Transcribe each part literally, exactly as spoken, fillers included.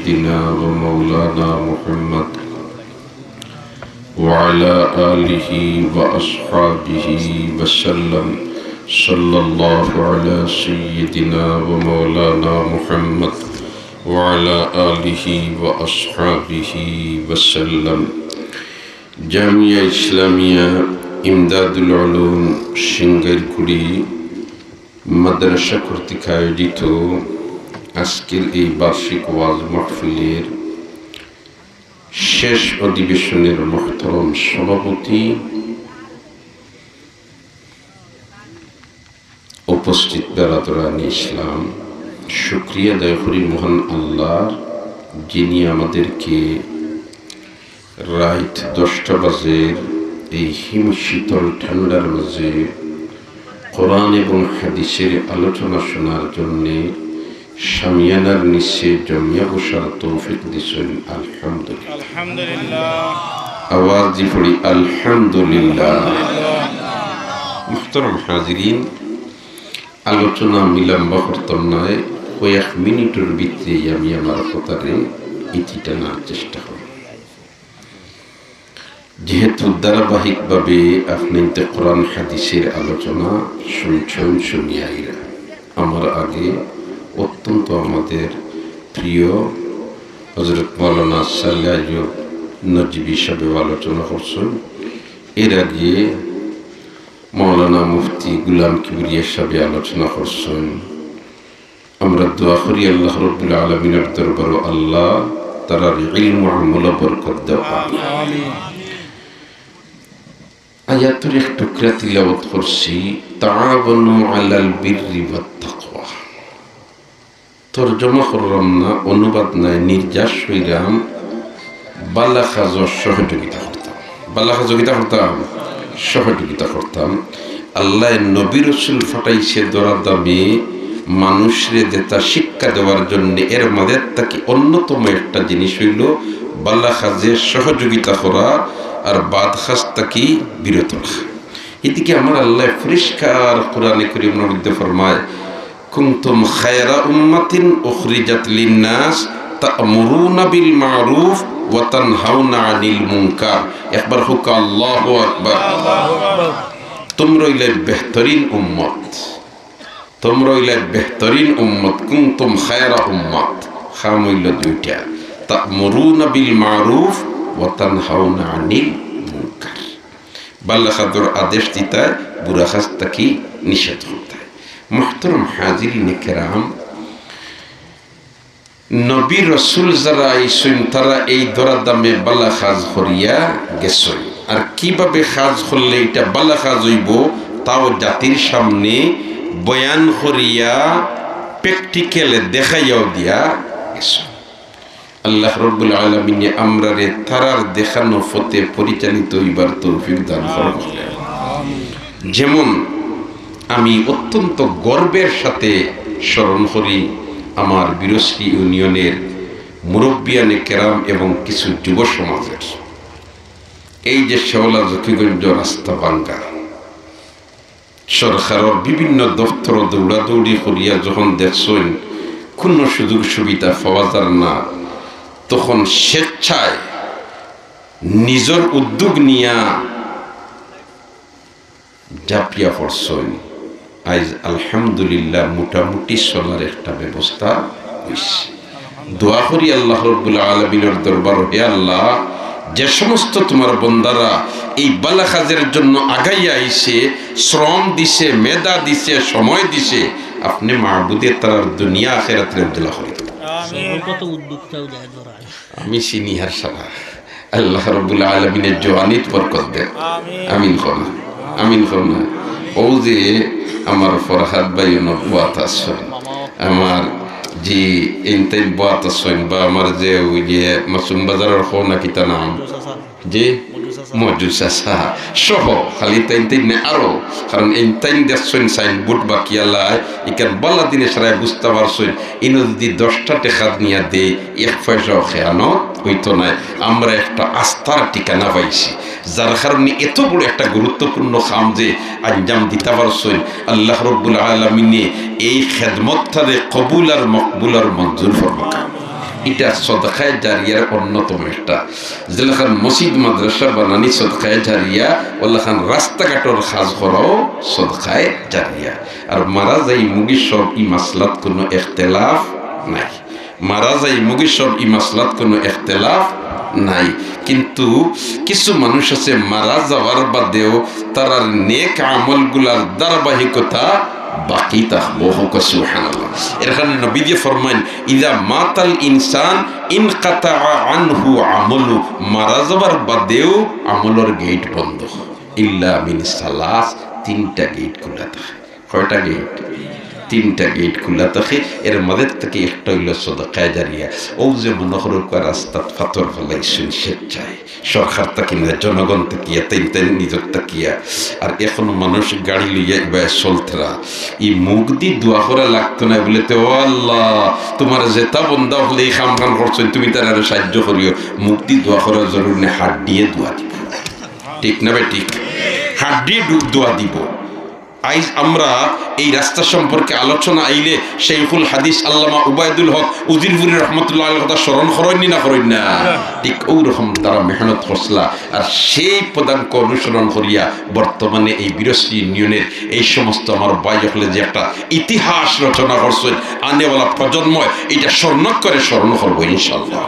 سيدنا ومولانا محمد وعلى آله وأصحابه وسلم. صلى الله على سيدنا ومولانا محمد وعلى آله وأصحابه وسلم. জামিয়া ইসলামিয়া ইমদাদুল উলুম সিঙ্গাইরকুড়ি মাদ্রাসা কর্তৃক আয়োজিত আজকের এই বার্ষিক ওয়াজ মাহফিলের শেষ অধিবেশনের মুহতারাম সভাপতি, উপস্থিত বেরাদরানে ইসলাম, শুকরিয়া আদায় করি মহান আল্লাহর, যিনি আমাদেরকে রাইত দশটা বাজের এই হিম শীতল ঠান্ডার মাঝে কোরআন এবং হাদিসের আলোচনা শোনার জন্যে শামিয়ানার নিচে জমিয়া বসার তৌফিক দিছইন। আলহামদুলিল্লাহ। আলহামদুলিল্লাহ। আওয়াজ দি পড়ি, আলহামদুলিল্লাহ। মুহতারাম হাজিরিন, আলোচনা আমি লম্বা করতাম নায়, কয়েক মিনিটর ভিতরে আমি আমার কথারে ইতি টানার চেষ্টা করমু। যেহেতু ধারাবাহিকভাবে আপনাইন্তে কোরআন হাদিসের আলোচনা শুনছইন, শুনিয়া আইরা, আমার আগে অত্যন্ত আমাদের প্রিয় হযরত মাওলানা সালেহ আইয়ুব নজিবী সাহেব আলোচনা করছইন, এর আগে মাওলানা মুফতি গোলাম কিবরিয়া সাহেব আলোচনা করছইন। আমরা দোয়া করি আল্লাহ রাব্বুল আলামিনের দরবারো আল্লাহ তারার ইলম আমলো বরকত দেও। আমিন। আয়াতর এক টুকরা তিলাওয়াত করছি, "তাআওয়ানু আলাল বিররি ওয়াত তাকওয়া।" তর্জমা করলাম না, অনুবাদ নাই, নির্যাস কইরাম, বালা কাজো সহযোগিতা করতাম। বালা কাজো কিতা করতাম? সহযোগিতা করতাম। আল্লায় নবী রসুল ফাটাইছে দরাদামে মানুষরে যেটা শিক্ষা দেওয়ার জন্য, এর মাঝে থাকি অন্যতম একটা জিনিস অইলো বালা কাজে সহযোগিতা করা আর বাদ কাজ থাকি বিরত রাখা। এদিকে আমার আল্লায় পরিষ্কার কোরআনে করিমের মধ্যে ফরমায়, "কুনতুম খায়রা উম্মাতিন উখরিজাত লিন্নাস তা'মুরুনা বিল মা'রুফ ওয়া তানহাউনা আনিল মুনকার।" একবার কউক্কা, আল্লাহু আকবার। তুমরা অইলায় বেহতরিন উম্মত। তুমরা অইলায় বেহতরিন উম্মত। কুনতুম খায়রা উম্মাত। কাম অইলো দুইটা। তা'মুরুনা বিল মা'রুফ ওয়া তানহাউনা আনিল মুনকার। বালা কাজর আদেশ দিতায়, বুরা কাজ থাকি নিষেধ করতায়। মুহতারাম হাজিরিনে কেরাম, নবী রসুল যারা আইছইন, তারা এই দরাদামে বালা কাজ করিয়া গেছইন। আর কিভাবে কাজ করলে এটা বালা কাজ অইবো, তাও জাতির সামনে বয়ান করিয়া, practical-এ দেখাইয়াও দিয়া গেছইন। আল্লাহ রব্বুল আলামিনে আমরারে তারার দেখানো পথে পরিচালিত অইবার তৌফিক দান করুন। যেমন আমি অত্যন্ত গর্বের সাথে স্মরণ করি আমার বীরশ্রী ইউনিয়নের মুরব্বিয়ানে কেরাম এবং কিছু যুব সমাজের, এই যে শেওলা জকিগঞ্জ রাস্তা ভাঙ্গা, সরকারর বিভিন্ন দপ্তরো দৌড়াদৌড়ি করিয়া যখন দেখছইন কুনু সুযোগ সুবিধা পাওয়া যার না, তখন স্বেচ্ছায় নিজর উদ্যোগ নিয়া ঝাঁপিয়া পড়ছইন। আইজ আলহামদুলিল্লাহ মোটামুটি চলার একটা ব্যবস্থা অইছে। দোয়া করি আল্লাহ রব্বুল আলামিনর দরবারো, হে আল্লাহ, যে সমস্ত তুমার বন্দারা এই বালা কাজের জন্য আগাইয়া আইছে, শ্রম দিছে, মেধা দিছে, সময় দিছে, আপনে মাবুদে তারার দুনিয়া আখেরাতরে উজলা করি দেও। আমিন। সর্বপ্রথম উদ্যোক্তাও যায় ধরা। আমি চিনি হার সারা। আল্লাহ রব্বুল আলামিনে জওয়ানিত বরকত দেন। আমিন। আমিন কও না? আমিন কও না? অউ যে আমার ফরহাদ ভাই অনো বওয়াত আছইন, আমার জি এইনতাইন বওয়াত আছইন, বা আমার যে অউ যে মাসুম বাজারর কও না কিতা নাম? জি? মজু চাচা সহ খালি তাইনতাইন না আরো, কারণ এইনতাইন দেখছইন সাইনবোর্ড বাকিয়ালায়, ইখান বালা দিনে সারায় বুঝতা পারছইন। ইনো যদি দশটা টেকা নিয়া দেই, এক পয়সাও খেয়ানত অইতো নায়। আমরা একটা আস্থার ঠিকানা পাইছি, যার কারণে এত বড় একটা গুরুত্বপূর্ণ কাম যে আঞ্জাম দিতা পারছইন। আল্লাহ রব্বুল আলামিনে এই খেদমতটারে কবুল আর মকবুল আর মঞ্জুর ফরমাউক। ইটা সদকায়ে জারিয়ার অন্যতম একটা। যেলাখান মসজিদ মাদ্রাসা বানানি সদকায়ে জারিয়া, অলাখান রাস্তাঘাটর কাজ করাও সদকায়ে জারিয়া। আর মারা যাইমুগি সব, ই মাসলাত কুনু ইখতিলাফ নাই। মারা যাইমুগি সব, ই মাসলাত কুনু ইখতিলাফ নাই। কিন্তু কিছু মানুষ আছে মারা যাওয়ার বাদেও তারার নেক আমলগুলার ধারাবাহিকতা বাকি থাকবো। কউক্কা সুবহানাল্লাহ। এর কারণে নবীজি ফরমাইন, "ইযা মাতাল ইনসান ইনকাতাআ আনহু আমালু।" মারা যাওয়ার বাদেও আমলর গেইট বন্ধ। ইল্লা মিন সালাস, তিনটা গেইট খুলা থাকে। কয়টা গেইট? তিনটা গেইট খুলা থাকে। এর মাঝে থাকি একটা অইলো সদকায়ে জারিয়া। অউ যে মনো করউক্কা রাস্তাত পাথর ফালাইছইন স্বেচ্ছায়, সরকার থাকি না, জনগণ থাকিয়া, তাইন তাইন নিজর থাকিয়া। আর অখন মানুষ গাড়ি লইয়া ইবায় চলতরা। ই মুখদি দোয়া করা লাগতো না, বুলে তে, "ও আল্লাহ, তুমার যেতা বন্দা অকলে ই কাম কাম করছইন, তুমি তারারে সাহায্য করিও।" মুখদি দোয়া করার জরুরি নাই, হাড্ডিয়ে দোয়া দিবো। ঠিক না বেঠিক? হাড্ডিয়ে দু-, দোয়া দিবো। আইজ আমরা এই রাস্তা সম্পর্কে আলোচনা আইলে শেখুল হাদিস আল্লামা উবায়দুল হক উজিরপুরী রহমতুল্লাহ আলাইহির কথা স্মরণ করইন নি না করইন না? ঠিক অউ রকম তারা মেহনত করছলা। আর সেই পদাঙ্ক অনুসরণ করিয়া বর্তমানে এই বিরসি ইউনিয়নের এই সমস্ত আমার ভাই অকলে যে একটা ইতিহাস রচনা করছইন, আনেওয়ালা প্রজন্ময় ইটা স্বর্ণাক্ষরে স্মরণ করবো ইনশাআল্লাহ।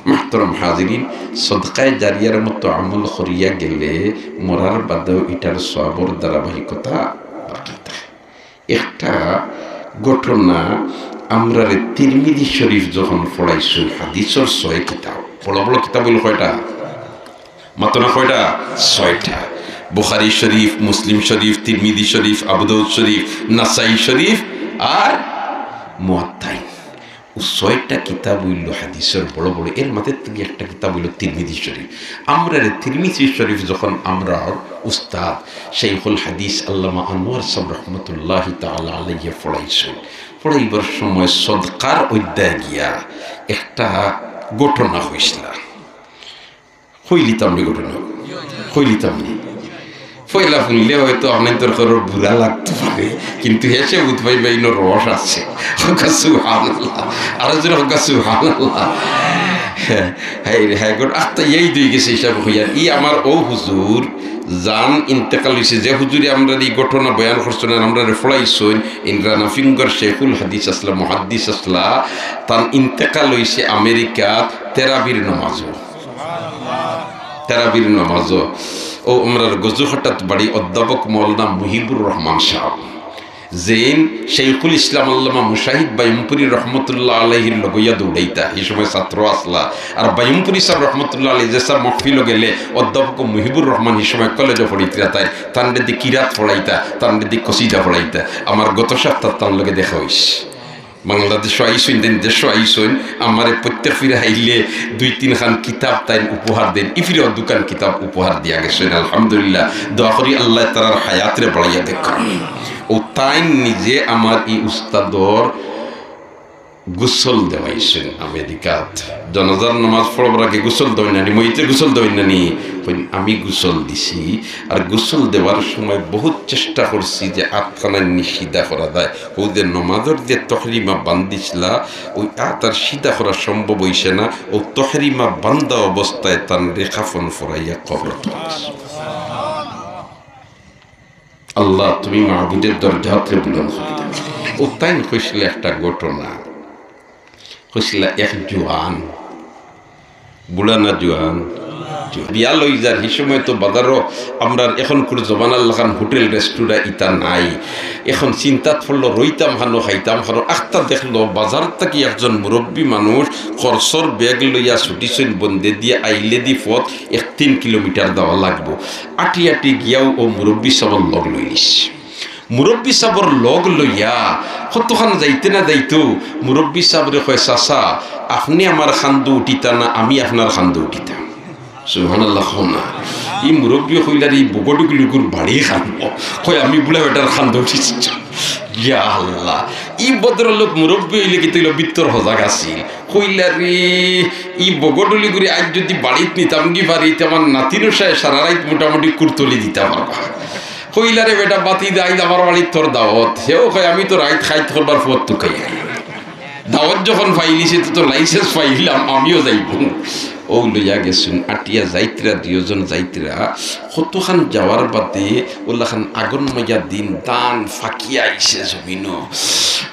মুহতারাম হাজিরিন, সদকায়ে জারিয়ার মতো আমল করিয়া গেলে মরার বাদেও ইটার সওয়াবর ধারাবাহিকতা বাকি থাকে। একটা ঘটনা, আমরারে তিরমিজি শরীফ যখন পড়াইছইন, হাদিসর ছয় কিতাব, বড় বড় কিতাব অইলো কয়টা? মাতো না কয়টা? ছয়টা। বুখারী শরীফ, মুসলিম শরীফ, তিরমিজি শরীফ, আবু দাউদ শরীফ, নাসাই শরীফ আর মুওয়াত্তাইন। অউ ছয়টা কিতাব অইলো হাদিসর বড় বড়, এর মাঝে থাকি একটা কিতাব অইলো তিরমিজি শরীফ। আমরারে তিরমিজি শরীফ যখন আমরার উস্তাদ শেখুল হাদিস আল্লামা আনোয়ার সাব রহমতুল্লাহি তাআলা আলাইহি পড়াইছইন, পড়াইবার সময় সদকার অধ্যায় গিয়া একটা ঘটনা কইছলা। কইলিতাম নি ঘটনা? কইলিতাম নি? পয়লা হুনলে হয়তো আপনাইনতর ঘরর বুড়া লাগতো পারে, কিন্তু হেষে বুঝ পাইবা ইনো রস আছে। কউক্কা সুবহানাল্লাহ। আরো জোরে কউক্কা সুবহানাল্লাহ। হ্যাঁ, হ্যাঁ, হ্যাঁ, গো, আত্তা এই দুই গেছে হিসাব কইয়ার। ই আমার অউ হুজুর যান ইন্তেকাল অইছে, যে হুজুরে আমরারে ই ঘটনা বয়ান করছইন, আমরারে পড়াইছইন, ইন্দ্রানা ফিঙ্গর শেখুল হাদিস আছলা, মুহাদ্দিস আছলা, তান ইন্তেকাল অইছে আমেরিকাত তেরাবির নমাজো। তেরাবির নমাজো। অউ আমরার গজুঘাটাত বাড়ি অধ্যাপক মৌলানা মুহিবুর রহমান সাব, যেইন শেখুল ইসলাম আল্লামা মুজাহিদ বায়ুমপুরী রহমতুল্লাহ আলাইহির লগইয়া দৌড়াইতা, হি সময় ছাত্র আছলা। আর বায়ুমপুরী সাব রহমতুল্লাহ আলাইহি যে সাব মহফিলো গেলে অধ্যাপক মুহিবুর রহমান হি সময় কলেজো পড়িতরা, তাইন তানরেদি কিরাত পড়াইতা, তানরেদি কসিদা পড়াইতা। আমার গত সপ্তাহ তান লগে দেখা অইছে। বাংলাদেশো আইছইন, দেশো আইছইন, আমারে প্রত্যেক ফিরা আইলে দুই তিনখান কিতাব তাইন উপহার দেইন। ই ফিরাও দুইখান কিতাব উপহার দিয়া গেছইন, আলহামদুলিল্লাহ। দোয়া করি আল্লায় তারার হায়াতরে বাড়াইয়া দেউক্কা। অউ তাইন নিজে আমার ই উস্তাদর গোসল দেওয়াইছইন আমেরিকাত। জানাজার নামাজ পড়ার আগে গোসল দেওয়াইন না নি, মইতে গোসল দেওয়াইন না নি? কইন, "আমি গোসল দিছি, আর গোসল দেওয়ার সময় বহুত চেষ্টা করছি যে আতখানাইন নি সিধা করা যায়।" অউ যে নমাজর যে তহরিমা বান্ধিছলা, অউ আত আর সিধা করা সম্ভব অইছে না। অউ তহরিমা বান্ধা অবস্থায় তানরে কাফন পরাইয়া কবরো থইছি। আল্লাহ, তুমি মাবুদের দরজাতরে বুলন্দ করি দেও। অউ তাইন কইছলা একটা ঘটনা, কইছলা এক জোয়ান, বুড়া না জোয়ান? জোয়ান। বিয়া লই যার, হি সময় তো বাজারো আমরার অখনকুর জমানার লাখান হোটেল রেস্টুরা ইতা নাই। অখন চিন্তাত পড়লো, রইতাম খানো, খাইতাম খানো। আখতা দেখলো, বাজার থাকি একজন মুরব্বি মানুষ খরচর ব্যাগ লইয়া ছুটিছইন, বন্দেদি আইলেদি পথ এক তিন কিলোমিটার যাওয়া লাগবো। আটি আটি গিয়াউ অউ মুরব্বি সাবর লগ লইলিছে। মুরব্বি সাবর লগ লইয়া কতখান যাইতে না যাইতো, মুরব্বি সাবরে কয়, "চাচা, আপনে আমার কান্দো উঠিতা না, আমি আপনার কান্দো উঠিতাম।" সুবহানাল্লাহ কও না। ই মুরব্বিয়ে কইলা রে, "ই বগডুগলিগুর বাড়ি কান্দো।" কয়, "আমি বুড়া বেটার কান্দো উঠিছি।" ইয়া আল্লাহ, ই ভদ্রলোক মুরব্বি অইলে কিতা অইলো, ভিতর হজাগ আছিল। কইলা রে, "ই বগডুলিগুরে আইজ যুদি বাড়িত নিতাম গি পারি, তে আমার নাতিনশায় সারা রাইত মোটামুটি কুরতলি দিতা পারবা।" কইলা রে, "বেটা, বাতি দে, আইজ আমার বাড়িত তোর দাওত।" হেও কয়, "আমি তো রাইত খাইত করবার পথ তুকাই।" দাওয়াত যখন পাইলিছি, তো, তো license পাইলাম, আমিও যাইমু। অউ লইয়া গেছইন, আটিয়া যাইতরা, দুইজন যাইতরা। কতখান যাওয়ার বাদে অউলাখান আগন মাইয়া দিন ধান ফাকিয়া আইছে জমিনো।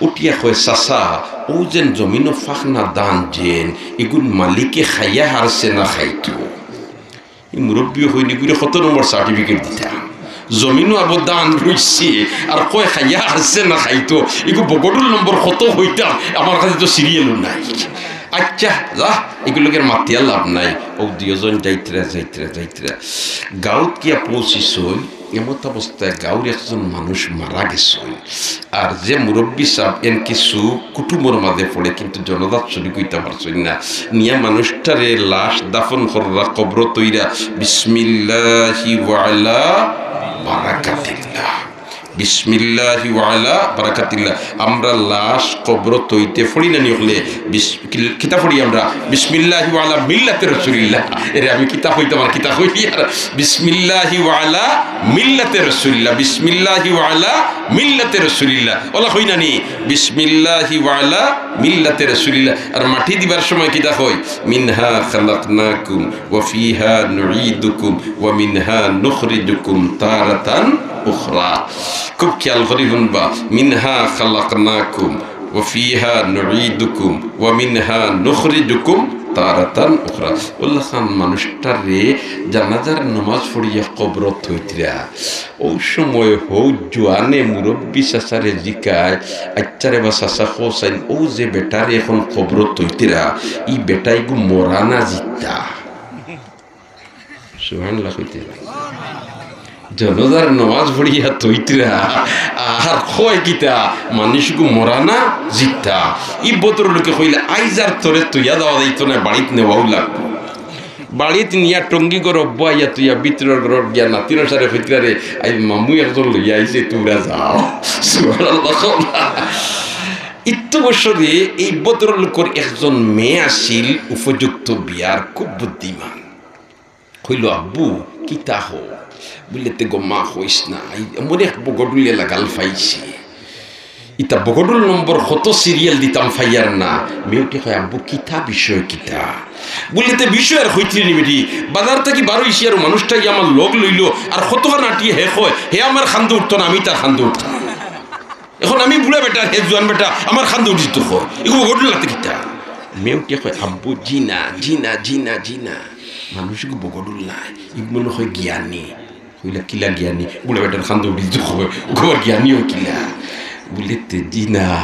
উঠিয়া কয়, "চাচা, অউ যেন জমিনো ফাকনা ধান যেন, ইগুন মালিকে খাইয়া হারছে না খাইতো?" ই মুরব্বিয়ে কইন, "ইগুরে কত নম্বর certificate দিতা? জমিনো আবো ধান রইছে, আর কয় খাইয়া হারছে না খাইতো, ইগু বগডুল নম্বর কত কইতাম, আমার কাছে তো serial-ও নাই।" আচ্ছা, যা, ইগুর লগে মাতিয়া লাভ নাই। অউ দুইজন যাইতরা, যাইতরা, যাইতরা। গাঁওত গিয়া পৌঁছিছইন, এমত অবস্থায় গাঁওর একজন মানুষ মারা গেছইন। আর যে মুরব্বি সাব এন কিছু কুটুমর মাঝে পড়ে, কিন্তু জনাজাত শরিক অইতা পারছইন না। নিয়া মানুষটারে লাশ দাফন কররা কবরো থইরা, বিসমিল্লাহি ওয়া আলা বারাকাতিল্লাহ, বিসমিল্লাহি ওয়া আলা বারাকাতিল্লাহ। আমরা লাশ কবরো থইতে পড়ি না নি অকলে? বিস-, কি-, কিতা পড়ি আমরা? বিসমিল্লাহি ওয়া আলা মিল্লাতে রাসূলিল্লাহ। এরে আমি কিতা কইতাম আর কিতা কইলি আর? বিসমিল্লাহি ওয়া আলা মিল্লাতে রাসূলিল্লাহ, বিসমিল্লাহি ওয়া আলা মিল্লাতে রাসূলিল্লাহ। অলা কই না নি? বিসমিল্লাহি ওয়া আলা মিল্লাতে রাসূলিল্লাহ। আর মাটি দিবার সময় কিতা কই? মিনহা খালাকনাকুম ওয়া ফিহা নুঈদুকুম ওয়া মিনহা নুখরিজুকুম তারাতান উখরা। খুব খেয়াল করি হুনবা, মিনহা খালাকনাকুম ওয়া ফিহা নুঈদুকুম ওয়া মিনহা নুখরিজুকুম তারাতান উখরা। অলাখান মানুষটারে জানাজার নমাজ পড়িয়া কবরো থইতরা। অউ সময় হউ জোয়ানে মুরব্বি চাচারে জিকায়, "আচ্ছা রে বা চাচা, কও চাইন, অউ যে বেটারে এখন কবরো থইতরা, ই বেটা ইগু মরা না জিতা?" সুবহানাল্লাহ কইতে। জানাজার নমাজ পড়িয়া থইতরা, আর কয় কিতা, মানুষগু মরা না জিতা? ই ভদ্রলোকে কইলা, "আইজ আর তোরে থইয়া যাওয়া যাইতো না, বাড়িত নেওয়াউ লাগবো।" বাড়িত নিয়া টঙ্গি ঘরো বওয়াইয়া থইয়া ভিতরর ঘরো গিয়া নাতিনর সারে কইতরা, "রে, আইজ মামু একজন লইয়া আইছে, তোমরা যাও।" সুবহানাল্লাহ কও না। ইত্যু বছরে এই ভদ্রলোকর একজন মেয়ে আছিল, উপযুক্ত বিয়ার, খুব বুদ্ধিমান। কইলো, "আব্বু, কিতা কও?" বুলে, "তে গো মা কইস না, এই এমন এক বগডুলে লাগাল পাইছে। ইতা বগডুল নম্বর কত serial দিতাম পাইয়ার না।" মেয়েটি কয়, "আব্বু, কিতা বিষয় কিতা?" বুলে, "তে বিষয় আর কইতে নি বেটি, বাজার থাকি বার অইছি আর মানুষটাই আমার লগ লইলো, আর কতখান আটিয়ে হে কয়, হে আমার কান্দো উঠতো না, আমি তার কান্দো উঠতাম না। এখন আমি বুড়া বেটা, হে জোয়ান বেটা, আমার কান্দো উঠিতো কয়, এগু বগডুল নাতে কিতা?" মেয়েটি কয়, "আব্বু, জি না, জি না, জি না, জি না, মানুষ এগু বগডুল নায়, এগু মনে হয় জ্ঞানী।" কইলা, "কিলা জ্ঞানী?" "বুড়া বেটার কান্দো উঠিতো কয়, ও আবার জ্ঞানী অয় কিলা?" বুলে, "তে জি না,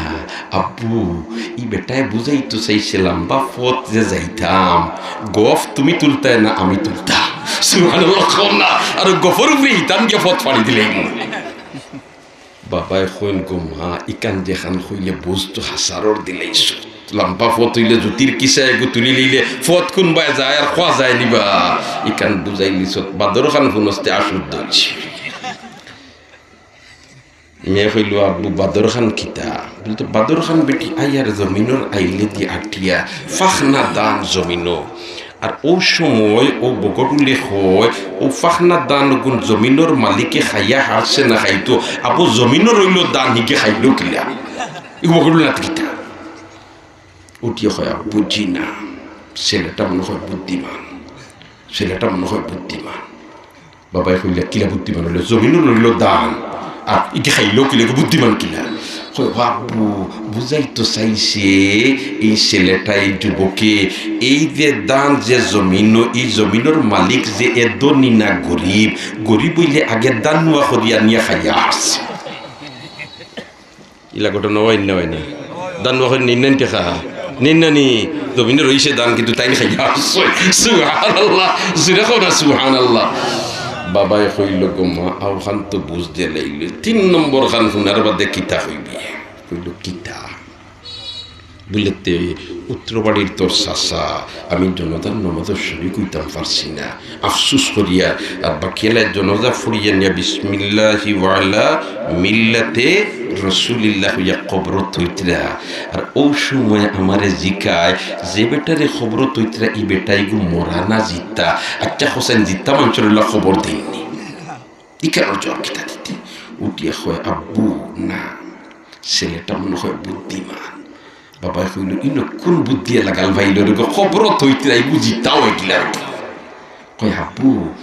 আব্বু, ই বেটায় বুঝাইতো চাইছে লাম্বা পথ যে যাইতাম, গফ তুমি তুলতায় না আমি তুলতাম।" সুবহানাল্লাহ কও না। আর গফর উপরে হিতান গিয়া পথ ফাড়ি দিলে। বাবায় কইন, "গো মা, ইখান যেখান কইলে বুঝ তো হাসারর দিলাইছো। লাম্বা পথ অইলে জুতির কিসা এগু তুলি লইলে পথ কুনবায় যায় আর কওয়া যায় নি বা। ইখান বুঝাইলিছো, বাদর খান হুনস্তে আসুদ ধরছি।" মেয়ে কইলো, "আব্বু, বাদর খান কিতা?" বুলে, "তো বাদর খান বেটি আইয়ার জমিনর আইলে দি আটিয়া, ফাখনা ধান জমিনো। আর অউ সময় অউ বগডুলে কয়, অউ ফাখনা ধান গুন জমিনর মালিকে খাইয়া হারছে না খাইতো, আবু জমিনর অইলো ধান হিগে খাইলো কিলা?" ই বগডুল নাতে কিতা? উঠিয়া কয়, "আব্বু, জি না, ছেলেটা মনে হয় বুদ্ধিমান, ছেলেটা মনে হয় বুদ্ধিমান।" বাবায় কইলা, "কিলা বুদ্ধিমান অইলো? জমিনর অইলো ধান, আর ইগে খাইলো কিলা, ইগে বুদ্ধিমান কিলা?" কয়, "ও আব্বু, বুঝাইতো চাইছে এই ছেলেটা, এই যুবকে, এই যে ধান যে জমিনো, ই জমিনর মালিক যে এ ধনী না গরিব, গরিব অইলে আগে ধান নুয়া করিয়া নিয়া খাইয়া আসছে।" ইলা ঘটনা অয় না, অয় না? ধান নুয়া করি নিন না নি টেকা? নিন না নি? জমিনো রইছে ধান, কিন্তু তাইন খাইয়া আসছে। সুবহানাল্লাহ। জুরে কও না সুবহানাল্লাহ। বাবায় কইলো, "গো মা, অউ খান তো বুঝ দিলাইলে। তিন নম্বর খান হুনার বাদে কিতা কইবে?" কইলো, "কিতা?" বুলে, "তে উত্তর বাড়ির তোর চাচা, আমি জনাজার নমাজো শরিক অইতাম পারছি না, আফসুস করিয়া, আর বাকিয়ালায় জনাজা পড়িয়া নিয়া বিসমিল্লাহি ওয়া আলা মিল্লাতে রাসূলিল্লাহ কইয়া কবরো থইতরা। আর অউ সময় আমারে জিকায়, যে বেটারে কবরো থইতরা, ই বেটা ইগু মরা না জিতা? আচ্ছা, হোসেন জিতা মানষর অইলা কবর দেইন নি। ইখানর জুয়াব কিতা দিতে?" উঠিয়া কয়, "আব্বু, না, ছেলেটা মনে হয় বুদ্ধিমান।" বাবায় কইলো, "ইনো কুন বুদ্ধিয়ে লাগাল পাইলো রে গো, কবরো থইতরায় বুঝিতাও এগুলা।" কয়, "আব্বু,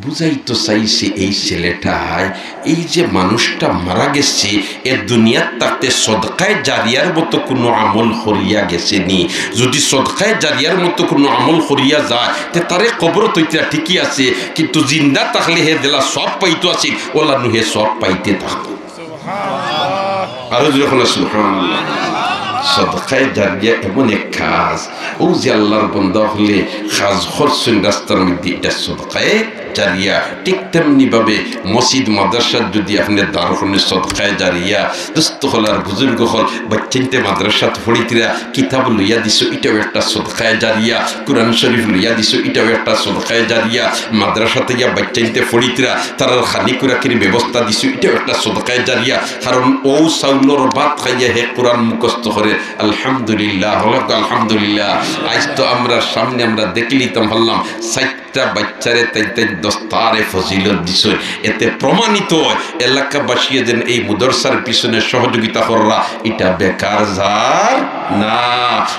বুঝাইতো চাইছে এই ছেলেটায়, এই যে মানুষটা মারা গেছে, এ দুনিয়াত থাকতে সদকায়ে জারিয়ার মতো কুনু আমল করিয়া গেছে নি। যদি সদকায়ে জারিয়ার মতো কুনু আমল করিয়া যায়, তে তারে কবরো থইতরা ঠিকই আছে, কিন্তু জিন্দা থাকলে হে যেলা সওয়াব পাইতো আছিল, অলানু হে সওয়াব পাইতে থাকতো।" আরো জোরে কইন, সুবহানাল্লাহ। সদকায়ে জারিয়া এমন এক কাজ, অউ যে আল্লার বন্দা অকলে কাজ করছইন রাস্তার মধ্যে, ইটা সদকায়ে জারিয়া। ঠিক তেমনি ভাবে মসজিদ মাদ্রাসাত যদি আপনে দান করইন, সদকায়ে জারিয়া। দোস্ত অকল আর বুজুর্গ অকল, বাচ্চাইন্তে মাদ্রাসাত পড়িতরা, কিতাব লইয়া দিছো, ইটাও একটা সদকায়ে জারিয়া। কোরআন শরীফ লইয়া দিছো, ইটাও একটা সদকায়ে জারিয়া। মাদ্রাসাত ইয়া বাচ্চাইন্তে পড়িতরা, তারার খানি খুরাকির ব্যবস্থা দিছো, ইটাও একটা সদকায়ে জারিয়া। কারণ অউ চাউলর ভাত খাইয়া হে কোরআন মুখস্থ করে, আলহামদুলিল্লাহ, হক আলহামদুলিল্লাহ। আইজ তো আমরার সামনে আমরা দেখিলিতাম পারলাম, চাইরটা বাচ্চারে তাইন তাইন দস্তারে ফজিলত দিছইন। এতে প্রমাণিত অয়, এলাকাবাসীয়ে যেন এই মুদরসার পিছনে সহযোগিতা কররা, ইটা বেকার যার না।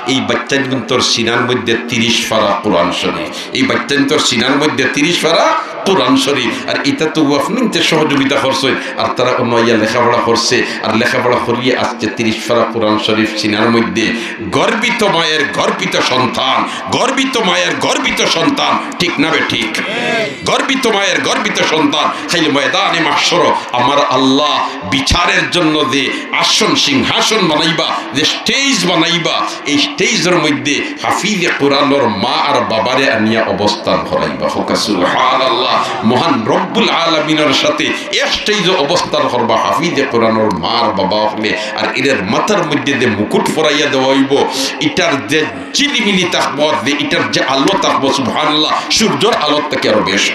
এই বাচ্চাইন্তর সিনার মধ্যে তিরিশ পারা কোরআন শরীফ, এই বাচ্চাইন্তর সিনার মধ্যে তিরিশ পারা কোরআন শরীফ। আর ইটা তো আপনে তে সহযোগিতা করছইন, আর তারা অনো আইয়া লেখাপড়া করছে, আর লেখাপড়া করিয়া আজকে তিরিশ পারা কোরআন শরীফ সিনার মধ্যে। গর্বিত মায়ের গর্বিত সন্তান, গর্বিত মায়ের গর্বিত সন্তান, ঠিক না বেঠিক? গর্বিত মায়ের গর্বিত সন্তান। কাইল ময়দানে মাহশরো আমার আল্লাহ বিচারের জন্য যে আসন সিংহাসন বানাইবা, যে stage বানাইবা, এই stageর মধ্যে হাফিজে কোরআনর মা আর বাবারে আনিয়া অবস্থান করাইবা। হক সুবহানাল্লাহ। মহান রব্বুল আলামিনর সাথে এক stageও অবস্থান করবা হাফিজে কোরআনর মা আর বাবা অকলে। আর এরার মাথার মধ্যে যে মুকুট পরাইয়া দেওয়া অইবো, ইটার যে ঝিলিমিলি থাকবো, যে ইটার যে আলো থাকবো, সুবহানাল্লাহ, সূর্যর আলো থাকি আরো বেশ।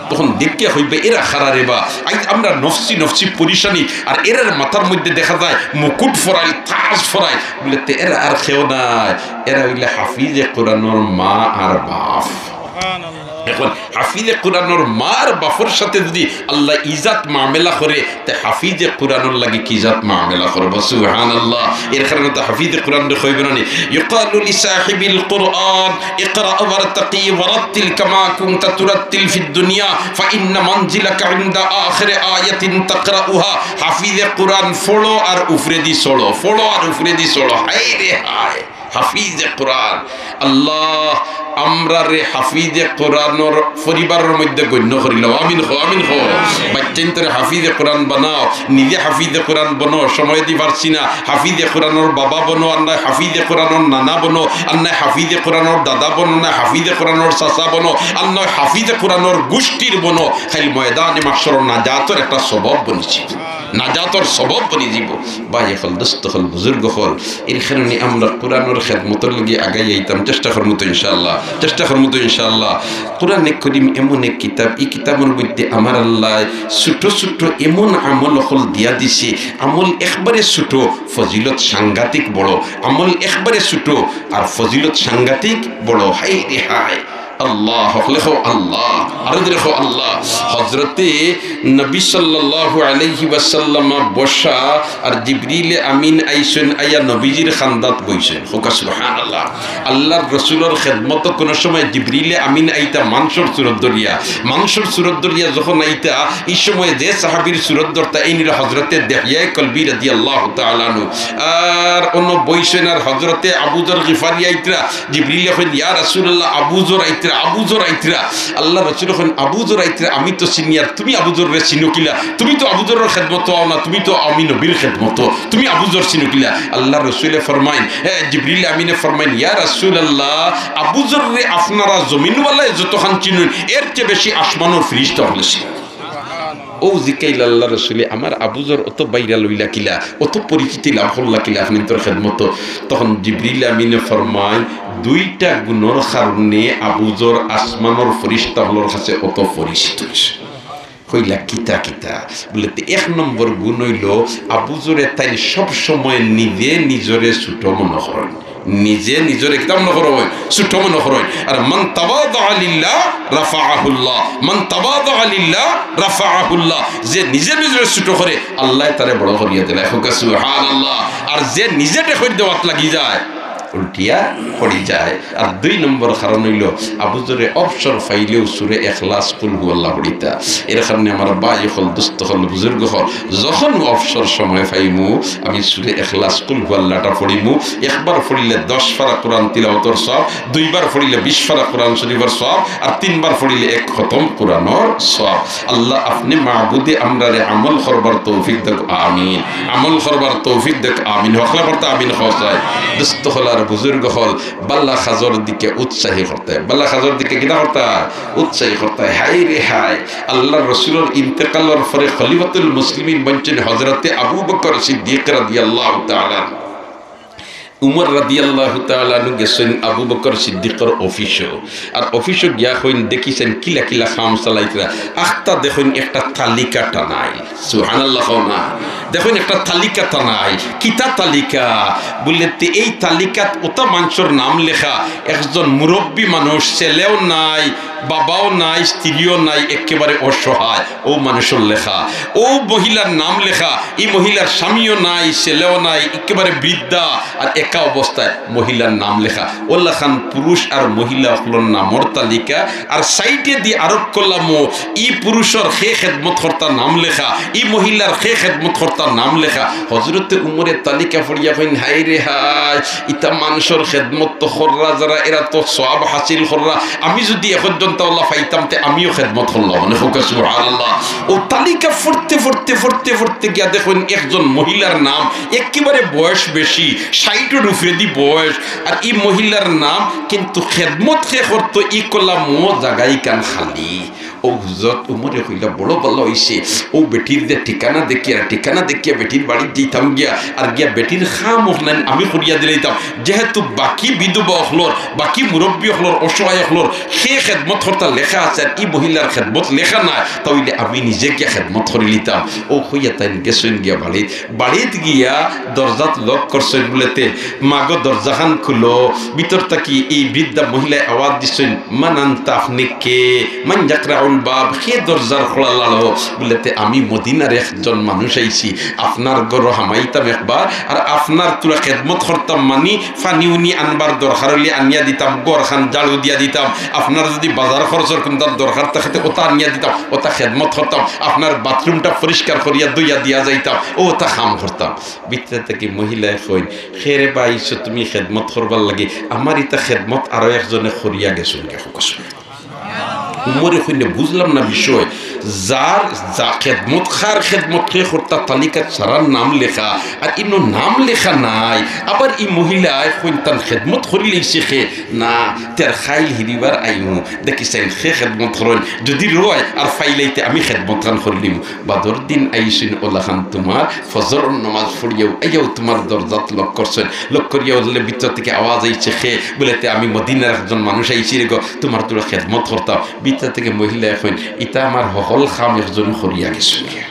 তখন দেখিয়া কইবা, "এরা কারা রে বা?" আইজ আমরা নফসি নফসি পরিশানি, আর এরার মাথার মধ্যে দেখা যায় মুকুট পরাইল, তাজ পরাইল, বলে, "তে এরা আর কেউ নায়, এরা অইলে হাফিজে কোরআনর মা আর বাপ।" এখন হাফিজে কোরআনর মা আর বাপর সাথে যদি আল্লায় ই জাত মামেলা করে, তে হাফিজে কোরআনর লাগি কি জাত মামেলা করবো? সুবহানাল্লাহ। এর কারণে তো হাফিজে কোরআনরে কইবো না নি, "ইউকালু লিসাহিবিল কোরআন, ইকরা ওয়ারতাকি ওয়ারাত্তিল কামা কুনতা তুরাত্তিল ফিদ দুনিয়া, ফাইন্না মানজিলাকা ইনদা আখিরি আয়াতিন তাকরাউহা।" হাফিজে কোরআন পড়ো আর উপরেদি চড়ো, পড়ো আর উপরেদি চড়ো। হায় রে হায়। হাফিজে কোরআন। আল্লাহ, আমরারে হাফিজে কোরআনর পরিবারর মধ্যে গণ্য করিলাও। আমিন কও, আমিন কও। বাচ্চাইন্তরে হাফিজে কোরআন বানাও, নিজে হাফিজে কোরআন বনো, সময় দি পারছি না। হাফিজে কোরআনর বাবা বনো, আর নায় হাফিজে কোরআনর নানা বনো, আর নায় হাফিজে কোরআনর দাদা বনো, নায় হাফিজে কোরআনর চাচা বনো, আর নায় হাফিজে কোরআনর গোষ্ঠীর বনো। কাইল ময়দানে মাহশরো নাজাতর একটা সবব বনিছি। নাজাতর সবব বনি যিবো। ভাই অকল, দোস্ত অকল, বুজুর্গ অকল, এর কারণে আমরা কোরআনর খেদমতর লাগি আগাই আইতাম, চেষ্টা করমু তো ইনশাআল্লাহ, চেষ্টা করমু তো ইনশাআল্লাহ। কোরআনে করিম এমন এক কিতাব, ই কিতাবর মধ্যে আমার আল্লায় ছোট ছোট এমন আমল অকল দিয়া দিছে, আমল একবারে ছোট, ফজিলত সাংঘাতিক বড়, আমল একবারে ছোট আর ফজিলত সাংঘাতিক বড়। হায় রে হায়। আল্লাহ, হকলে কও আল্লাহ, আরো জোরে কও আল্লাহ। হযরতে নবী সাল্লাল্লাহু আলাইহি ওয়াসাল্লাম বসা, আর জিবরিলে আমিন আইছইন, আইয়া নবীজির খান্দাত বইছইন। কও সুবহানাল্লাহ। আল্লাহর রসুলর খেদমতো কোনো সময় জিবরিলে আমিন আইতা মানষর সুরত ধরিয়া, মানষর সুরত ধরিয়া যখন আইতা, ই সময় যে সাহাবীর সুরত ধরতা, এইন অইলা হযরতে দেহইয়ায়ে কলবি রাদিয়াল্লাহু তাআলা আনহু। আর অনো বইছইন আর হযরতে আবু যর গিফারি আইতরা, জিবরিলে কইন, "ইয়া রাসূলুল্লাহ, আবু যর আইতরা, আবু যর আইতরা।" আল্লাহর রসুলে কইন, "আবু যর আইতরা আমি তো চিনি, আর তুমি আবু যররে চিনো কিলা? তুমি তো আবু যরর খেদমতো আও না, তুমি তো আমি নবীর খেদমতো, তুমি আবু যর চিনো কিলা?" আল্লাহর রসুলে ফরমাইন, এ, জিবরিল আমিনে ফরমাইন, "ইয়া রাসূলুল্লাহ, আবু যররে আপনারা জমিনওয়ালায় যতখান চিনইন, এর চেয়ে বেশি আসমানর ফিরিস্তা অকলে চিনইন।" অউ জিকাইলা আল্লাহর রসুলে, "আমার আবু যর অত ভাইরাল অইলা কিলা, অত পরিচিতি লাভ করলা কিলা আপনাইনতর খেদমতো?" তখন জিবরিল আমিনে ফরমাইন, "দুইটা গুণর কারণে আবু যর আসমানর ফিরিস্তা অকলর কাছে অত পরিচিত অইছে।" কইলা, "কিতা কিতা?" বলে, "তে এক নম্বর গুণ অইলো, আবু যরে তাইন সব সময় নিজে নিজরে ছোট মনো করইন, নিজে নিজরে কিতা মনো করইন? ছোট মনো করইন। আর মান তাওয়াদা লিল্লাহ রাফাআহুল্লাহ, মান তাওয়াদা লিল্লাহ রাফাআহুল্লাহ। যে নিজে নিজরে ছোট করে, আল্লায় তারে বড় করিয়া দিলায়। কউক্কা সুবহানাল্লাহ। আর যে নিজে টেকইর দেওয়াত লাগি যায়, উল্টিয়া পড়ি যায়। আর দুই নম্বর কারণ অইলো, আবু যরে অবসর পাইলেউ সূরা ইখলাস কুল হুয়াল্লাহ পড়িতা। এর কারণে আমার ভাই অকল, দোস্ত অকল, বুজুর্গ অকল, যখন অবসর সময় পাইমু, আমি সূরা ইখলাস কুল হুয়াল্লাহটা পড়িমু। একবার পড়িলে দশ পারা কোরআন তিলাওয়াতর সওয়াব, দুইবার পড়িলে বিশ পারা কোরআন শরীফর সওয়াব, আর তিনবার পড়িলে এক খতম কোরআনর সওয়াব। আল্লাহ, আপনে মাবুদে আমরারে আমল করবার তৌফিক দেউক, আমিন। আমল করবার তৌফিক দেউক, আমিন। হকলে পড়তা আমিন কওয়া যায়। দোস্ত অকল আর বুজুর্গ অকল, বালা কাজর দিকে উৎসাহী করতে, বালা কাজর দিকে কিতা করতা? উৎসাহী করতে। হায় রে হায়, আল্লাহর রসুলর ইন্তেকালর পরে খলিফাতুল মুসলিমিন বনছইন হযরতে আবু বকর সিদ্দিক রাদিয়াল্লাহু তাআলা আনহু। উমর রাদিয়াল্লাহু তাআলা আনহু গেছইন আবু বকর সিদ্দিকর অফিসো। আর অফিসো গিয়া কইন, দেখিছইন কিলা কিলা কাম চালাইতরা। আখতা দেখইন একটা তালিকা টানাইল। সুবহানাল্লাহ কও না। দেখইন একটা তালিকা টানাইল। কিতা তালিকা? বুলে, তে এই তালিকাত অতা মানষর নাম লেখা, একজন মুরব্বি মানুষ, ছেলেও নাই, বাবাও নাই, স্ত্রীও নাই, একেবারে অসহায়, অউ মানষর লেখা। অউ মহিলার নাম লেখা, ই মহিলার স্বামীও নাই, ছেলেও নাই, একেবারে বৃদ্ধা, আর একা অবস্থায় মহিলার নাম লেখা। অলাখান পুরুষ আর মহিলা অকলর নামর তালিকা, আর সাইডেদি আরক কলামো ই পুরুষর কে খেদমত করতা নাম লেখা, ই মহিলার কে খেদমত করতা নাম লেখা। হযরতে উমরে তালিকা পড়িয়া কইন, হায় রে হায়, ইতা মানষর খেদমত তো কররা যারা, এরা তো সওয়াব হাসিল কররা। আমি যুদি একজন তা অলা পাইতাম, তে আমিও খেদমত করলাম। মানে, কউক্কা সুবহানাল্লাহ। অউ তালিকা পড়তে, পড়তে, পড়তে, পড়তে গিয়া দেখইন একজন মহিলার নাম, একেবারে বয়স বেশি, ষাইটর উপরেদি বয়স, আর ই মহিলার নাম, কিন্তু খেদমত কে করতো, ই কলামো জাগাইখান খালি। অউ হযরত উমরে কইলা, বড় ভালা অইছে, অউ বেটির যে ঠিকানা দেখিয়া, ঠিকানা দেখিয়া বেটির বাড়িত যাইতাম গিয়া, আর গিয়া বেটির কাম অকলান আমি করিয়া দিলাইতাম। যেহেতু বাকি বিধবা অকলর, বাকি মুরব্বি অকলর, অসহায় অকলর কে খেদমত করতা লেখা আছে, আর ই মহিলার খেদমত লেখা নাই, তা অইলে আমি নিজে গিয়া খেদমত করিলিতাম। অউ কইয়া তাইন গেছইন গিয়া বাড়িত। বাড়িত গিয়া দরজাত লক করছইন বুলে তে, মাগো দরজাখান খুলো। ভিতর থাকি ই বৃদ্ধা মহিলায় আওয়াজ দিছইন, মান আনতা, আপনে কে? মান ইয়াকরাউল বাব, কে দরজার কড়া লাড়ো? বুলে তে, আমি মদিনার একজন মানুষ আইছি, আপনার ঘরো হামাইতাম একবার, আর আপনার থুড়া খেদমত করতাম, মানি পানি উনি আনবার দরকার অইলে আনিয়া দিতাম, ঘরখান ঝাড়ু দিয়া দিতাম, আপনার যুদি বাজার খরচর কুনতা দরকার থাকে তে অতা আনিয়া দিতাম, অতা খেদমত করতাম, আপনার বাথরুমটা পরিষ্কার করিয়া ধইয়া দিয়া যাইতাম, অউ অতা কাম করতাম। ভিতরে থাকি মহিলায় কইন, কে রে বা আইছো তুমি খেদমত করবার লাগি? আমার ইতা খেদমত আরো একজনে করিয়া গেছইন গিয়া। কউক্কা সুবহানাল্লাহ। উমরে কইন, বুঝলাম না বিষয়। যার, যা খেদমত, কার খেদমত কে করতা তালিকাত সারার নাম লেখা, আর ইনো নাম লেখা নাই। আবার ই মহিলায় কইন তান খেদমত করিলাইছে কে? না, তে আর কাইল হিরিবার আইমু, দেখিছাইন কে খেদমত করইন, যুদি রয় আর পাইলাই তে আমি খেদমতখান করিলিমু। বাদর দিন আইছইন অলাখান তুমার ফজরর নমাজ পড়িয়াউ, আইয়াউ তুমার দরজাত লক করছইন, লক করিয়া অইলে ভিতর থাকি আওয়াজ আইছে, কে? বুলে তে আমি মদিনার একজন মানুষ আইছি রে গো, তুমার থুড়া খেদমত করতাম। ভিতর থাকি মহিলায় কইন, ইতা আমার হকল কাম একজনে করিয়া গেছইন গিয়া।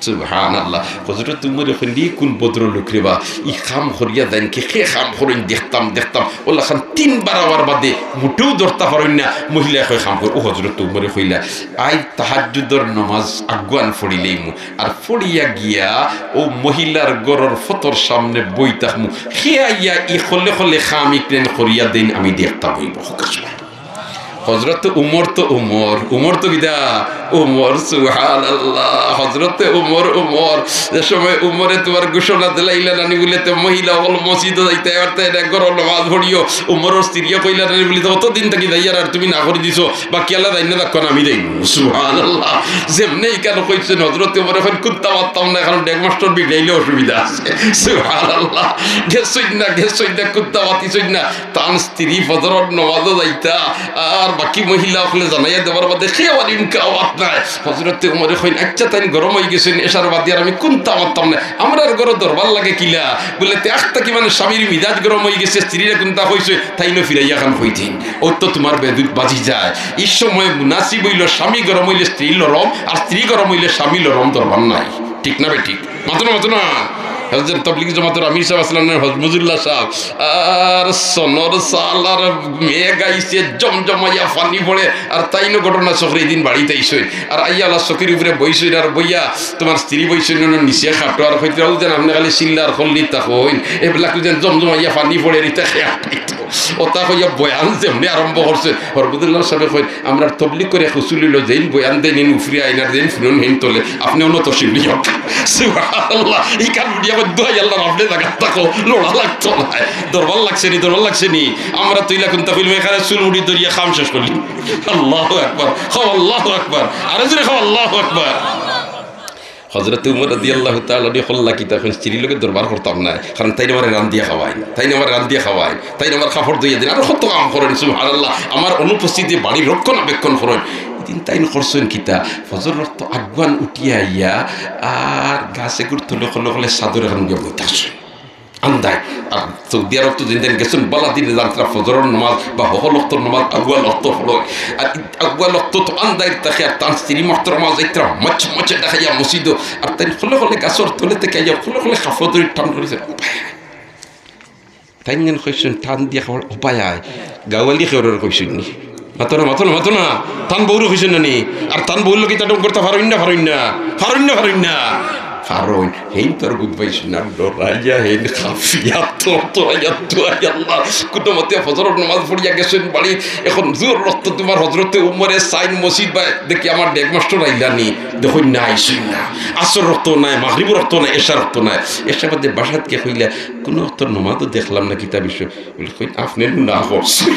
সুবহানাল্লাহ। হযরত উমরে কইন, ই কুন ভদ্রলোক রে বা, ই কাম করিয়া যাইন কে, কে কাম করইন দেখতাম, দেখতাম। অলাখান তিনবার আওয়ার বাদে মুটেউ ধরতা পারইন না। মহিলায় কয়, কাম কর। অউ হযরত উমরে কইলা, আইজ তাহাজ্জুদর নমাজ আগুয়ান পড়িলাইমু, আর পড়িয়া গিয়া অউ মহিলার ঘরর ফতর সামনে বই থাকমু। কে আইয়া ই খলে খলে কাম ইকরাইন করিয়া দেইন, আমি দেখতাম অইবো। হযরত উমর তো উমর, উমর তো কিতা? উমর, সুবহানাল্লাহ। হযরতে উমর, উমর, যে সময় উমরে তুমার ঘোষণা দিলাইলা নানি বুলে তে মহিলা অকল মসজিদো যাইতা পারতা না, ঘরো নমাজ পড়িও। উমরর স্ত্রীয়ে কইলা নানি বুলে তে অতদিন থাকি যাইয়ার, আর তুমি না করি দিছো, বাকি আল্লাহ জানে না, অখন আমি যাইমু। সুবহানাল্লাহ। যেমনে ইখান কইছইন, হযরতে উমরে কইন, কুন্তা মাততাম না, কারণ ডেগমাস্টর বিগড়াইলে অসুবিধা আছে। সুবহানাল্লাহ। গেছইন না, গেছইন না, কুন্তা মাতিছইন না। তান স্ত্রী ফজরর নমাজো যাইতা, আর বাকি মহিলা অকলে জানাইয়া দেবার বাদে কেউ আর ইনকা আওয়াজ নাই। হযরতে উমরে কইন, আইচ্ছা, তাইন গরম অইগেছইন, এশার বাদে আর আমি কুন্তা মাততাম না। আমরার ঘরো দরবার লাগে কিলা? বুলে তে আখতা কি মানে স্বামীর মিজাজ গরম অইগেছে, স্ত্রীরে কুন্তা কইছে, তাইনও ফিরাইয়া খান কইতেন। অউ তো তুমার বেদুত বাজি যায়। ই সময় মুনাসিব অইলো স্বামী গরম অইলে স্ত্রী লরম, আর স্ত্রী গরম অইলে স্বামী লরম, দরবার নাই। ঠিক না বেঠিক? মাতো না, মাতো না। হজরত তবলিগ জমাতর আমির সাব আছলা না, হজমুজুল্লাহ সাব, আর সনর সালার মেঘ আইছে, জমজমাইয়া পানি পড়ে, আর তাইনও ঘটনা চক্রে এদিন বাড়িত আইছইন, আর আইয়া আলা চকির উপরে বইছইন, আর বইয়া তুমার স্ত্রী বইছইন অনো নিচে খাটো, আর কইতরা, "অউ যেন আপনে খালি চিল্লার খল্লি তা কইন, এবলা কই যেন জমজমাইয়া পানি পড়ে, ইতা খেয়া পাইতো।" অতা কইয়া বয়ান যেমনে আরম্ভ করছে, হজমুজুল্লাহ সাবে কইন, "আমরার তবলিগ করে হুজুর অইলো, যেইন বয়ান দেইন, এইন উফরে আইন, আর যেইন হুনইন, হেইন তলে, আপনে অনো তশরিফ নিয়ক।" সুবহানাল্লাহ, ইখান বুঝিয়া কই, "দোহাই আল্লাহর, আপনে জাগাত থাকো, লড়া লাগতো নায়।" দরবার লাগছে নি, দরবার লাগছে নি? আমরা তো ইলা কুন্তা কইলাম, এখানে চুল মুড়ি ধরিয়া কাম শেষ করলি। আল্লাহু আকবার, কও আল্লাহু আকবার, আরো জোরে কও আল্লাহু আকবার। হজরতে উমর রাদিয়াল্লাহু তাআলা আনহু কইলা কিতা, কইন, "স্ত্রীর লগে দরবার করতাম না, কারণ তাইন আমারে রান্দিয়া খাওয়াইন, তাইন আমারে রান্দিয়া খাওয়াইন, তাইন আমার কাপড় ধইয়া দেইন, আরো কত কাম করইন, সুবহানাল্লাহ, আমার অনুপস্থিতিতে বাড়ি রক্ষণাবেক্ষণ করইন।" এদিন তাইন করছইন কিতা, ফজরর অক্ত আগুয়ান উঠিয়া আইয়া আর গাছ এগুর তলে খলে খলে চাদর এখান গিয়া বইতা আছইন। আন্দাই। আর সৌদি আরব তো যেদিন গেছইন, বালা দিনে জানতরা ফজরর নামাজ বা হকল অক্তর নামাজ আগুয়ান অক্ত পড়ইন। আর ই আগুয়ান অক্ত তো আন্দাইর থাকে, আর তান স্ত্রী মোহতরমা যাইতরা মচ মচে দেখাইয়া মসজিদো। আর তাইন খলে খলে গাছর তলে থাকি আইয়া খলে খলে কাপড় ধরি টান করিছে। তাইন যেন কইছইন, টান দিয়া কাপড় উবাইয়া আয়। গাওয়ালি কেউরর কইছইন নি? মাতো না, মাতো না, মাতো না। তান বউরে কইছইন না নি? আর তান বউর লগে ইতা ঢং করতা পারইন না, পারইন না, পারইন না, পারইন না। পারইন। হেইন তো আর বুঝ পাইছইন না, ডরাইয়া হেইন কাঁপিয়া তো, তো, আইয়া তো, আই আল্লাহ। কুনুমতে ফজরর নামাজ পড়িয়া গেছইন বাড়ি। এখন জোহরর অক্ত তুমার হজরতে উমরে চাইন মসজিদ বায়, দেখি আমার ডেগ মাস্টর আইলা নি, দেখইন না, আইছইন না। আসরর অক্ত নাই, মাগরিবর অক্ত নাই, এশার অক্ত নাই। এশা বাদে বাসাত গিয়া কইলা, "কুনু অক্তর নামাজও দেখলাম না, কিতা বিষয়?" বলে, "কই, আপনে না করছইন।"